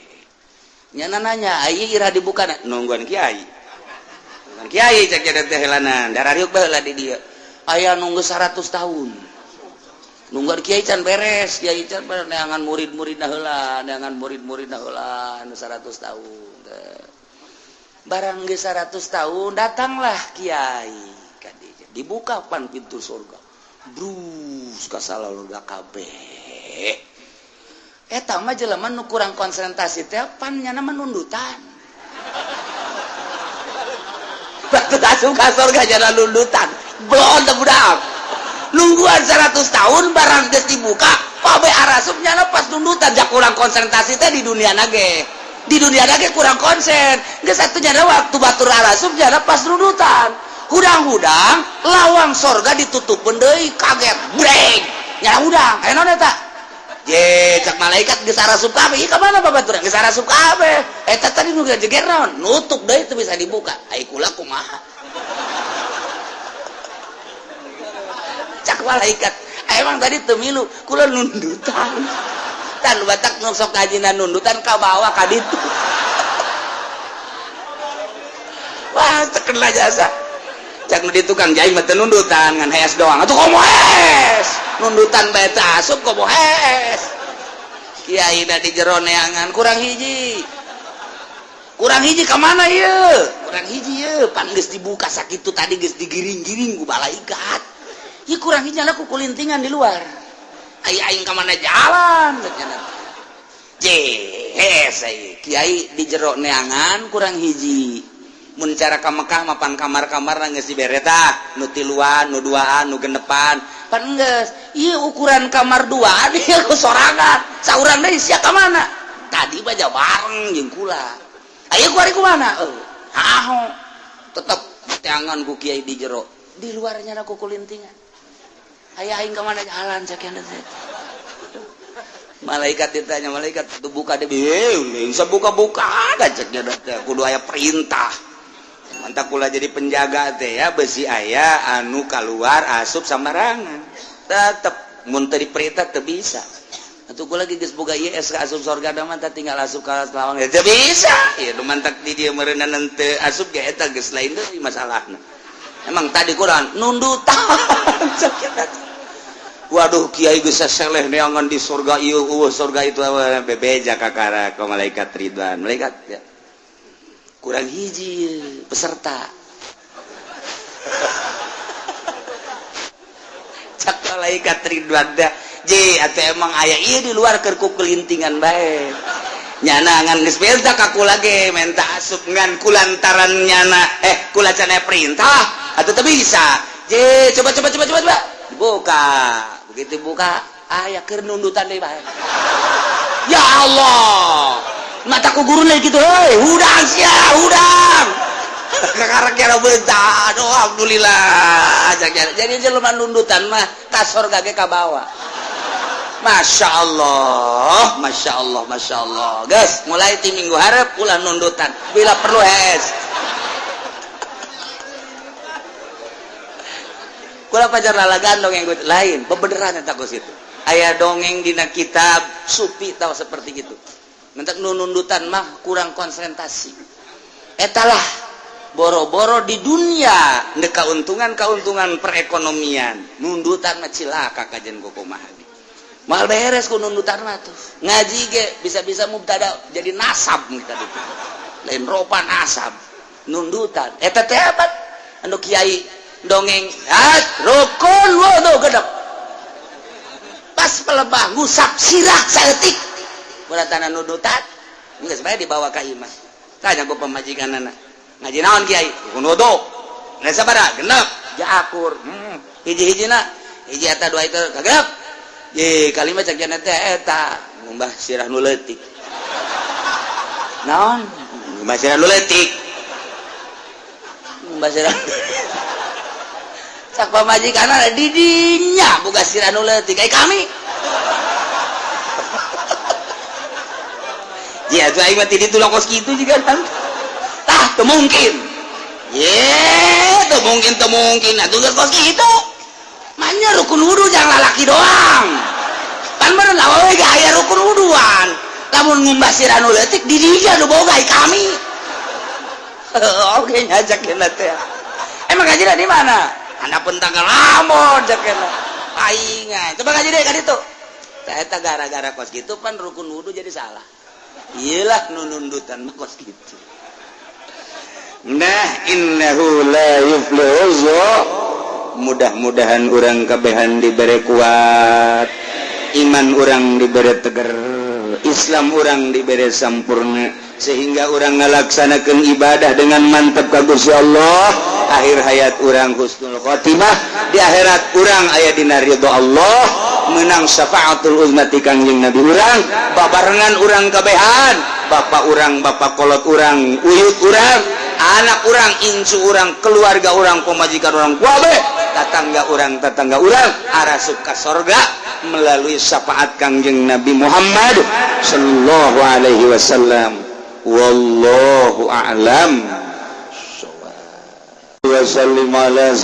[SPEAKER 1] Nyana nanya, "Ai ira dibuka?" Nungguan kiai. Nungguan kiai cek jadi teh helanan. Darariuk baheula di dieu. Aya nunggu 100 tahun. Nungguan kiai can beres, kiai can beres neangan murid-muridna heula, neangan murid-muridna heula anu 100 tahun. Barang geus 100 tahun datanglah kiai ka dieu. Dibuka pan pintu surga. Brus ka salalurga kabeh. Eta mah jelema nu kurang konsentrasi teh pan nyana mah nundutan. Batu asup ka surga jana nundutan. Blon teh budak. Nungguan 100 tahun barang geus dibuka, pabe arasup nyana pas nundutan jak kurang konsentrasi teh di dunia nage. Di dunia nage kurang konsen. Geus atuh nyana waktu batur arasup nyana pas nundutan. Hudang-hudang lawang sorga ditutup deui kaget breng. Nyana hudang aya naon eta? Je cak malaikat geus arasup kabeh. Ieu ka mana babaturan? Geus arasup kabeh. Eta tadi nu jeger naon? Nutup deui teu bisa dibuka. Ai kula kumaha? Cak malaikat, emang tadi teu milu, kula nundutan. Tan batak nu sok ngajina nundutan ka bawah ka ditu. Wah, terkena jasa. Cak nu di tukang jahit mah teu nundutan ngan hees doang. Atuh komo hees. Nundutan bae teu asup komo hees. Kiai da di jero neangan kurang hiji. Kurang hiji ka mana ieu? Kurang hiji ieu, pan geus dibuka sakitu tadi geus digiring-giring ku malaikat. Ieu kurang hiji ku kulintingan di luar. Ai aing ka mana jalan cenah. Jehes ai kiai di jero neangan kurang hiji. Mun cara ka Mekah mapan kamar-kamar geus dibere tah, nu tiluan, nu duaan, nu genepan. Pan geus, ieu ukuran kamar duaan ieu ku sorangan. Saurang deui sia ka mana? Tadi baja bareng jeung kula. Ayo ku ari ku mana? Haho. Tetep teangan ku kiai di jero. Di luarnya ku kulintingan. Aya aing ka mana jalan sakian teh. Malaikat ditanya, malaikat tuh buka deh, bisa buka-buka cek dia teh kudu aya perintah. Mantap kula jadi penjaga teh ya besi aya anu keluar asup sambarangan. Tetep mun teu diperintah teu bisa. Atuh kula geus boga ieu SK asup surga da mah tinggal asup ka lawang teu bisa. Ieu nu mantak di dieu meureunna teu asup ge eta geus lain deui masalahna. Emang tadi kurang nundutan. Waduh kiai geus seleh neangan di surga ieu eueuh surga itu bebeja kakara ka malaikat Ridwan. Malaikat ya. Kurang hiji peserta. Cak malaikat Ridwan teh, "Je, atuh emang aya ieu di luar keur ku kelintingan bae." Nyana ngan geus beda ka kula ge menta asup ngan kulantaran nyana kula can aya perintah atuh teu bisa. Je, coba coba coba coba coba. Dibuka. Begitu buka, aya keur nundutan deui bae. Ya Allah. Mata ku guruna gitu, heuy, hudang sia, hudang. Kakarek kira beunta. Aduh, alhamdulillah. Jadi jelema nundutan mah ka sorga ge ka bawa. Masya Allah, Masya Allah, Masya Allah. Guys, mulai ti minggu hareup ulah nundutan. Bila perlu hes. Kula pajar lalagan dongeng lain, bebeneran eta kos itu. Aya dongeng dina kitab sufi tahu seperti gitu. Mentak nundutan mah kurang konsentrasi. Etalah boro-boro di dunia ndek kauntungan-kauntungan perekonomian. Nundutan mah cilaka kajen kumaha. Mal beres ku nundutan mah tuh. Ngaji ge bisa-bisa mubtada jadi nasab kita itu. Lain ropa, nasab. Nundutan. Eta teh apa? Anu kiai dongeng, ah, rukun wudu gedek. Pas pelebah ngusap sirah saeutik. Beratana nundutan. Geus bae dibawa ka imah. Tanya ku pamajikanana. Ngaji naon, Kiai? Rukun wudu. Nah, sabaraha? 6. Ja akur. Hiji-hijina, hiji eta, dua itu kagenep. Ye, kalimat cek teh eta ngumbah sirah nu leutik. Naon? Ngumbah sirah nu leutik. Ngumbah sirah. Cak pamajikanna, didinya boga sirah nu leutik kayak kami. Ya, tuh aing mah ti ditu kos kitu juga kan. Tah, teu mungkin. Ye, teu mungkin, teu mungkin. Atuh geus kos kitu. Manya rukun wudu jangan lalaki doang. Pan bener awewe ge aya rukun wuduan. Lamun ngumbah sirah nu leutik, di dinya nu boga kami. Oke, ngajak teh. Emang ngaji di mana? Anak pun tanggal lamun cek aingan. Coba ngaji deh ka ditu. Tah, eta gara-gara kos gitu pan rukun wudu jadi salah. Iyalah, nu nundutan mah kos gitu. Nah, innahu la yuflihu. Mudah-mudahan urang kabehan diberi kuat iman, urang diberi teger Islam, urang diberi sampurna, sehingga urang ngalaksanakan ibadah dengan mantap ka Gusti Allah. Akhir hayat urang husnul khotimah, di akhirat urang aya dina ridho Allah, menang syafaatul uzma ti Kangjeng Nabi urang, babarengan urang kabehan, bapak urang, bapak kolot urang, uyut urang, anak urang, incu urang, keluarga urang, pemajikan urang, wabe tetangga urang, tetangga urang arasup ka sorga melalui syafaat Kangjeng Nabi Muhammad sallallahu alaihi wasallam. Wallahu a'lam. Wa sallim ala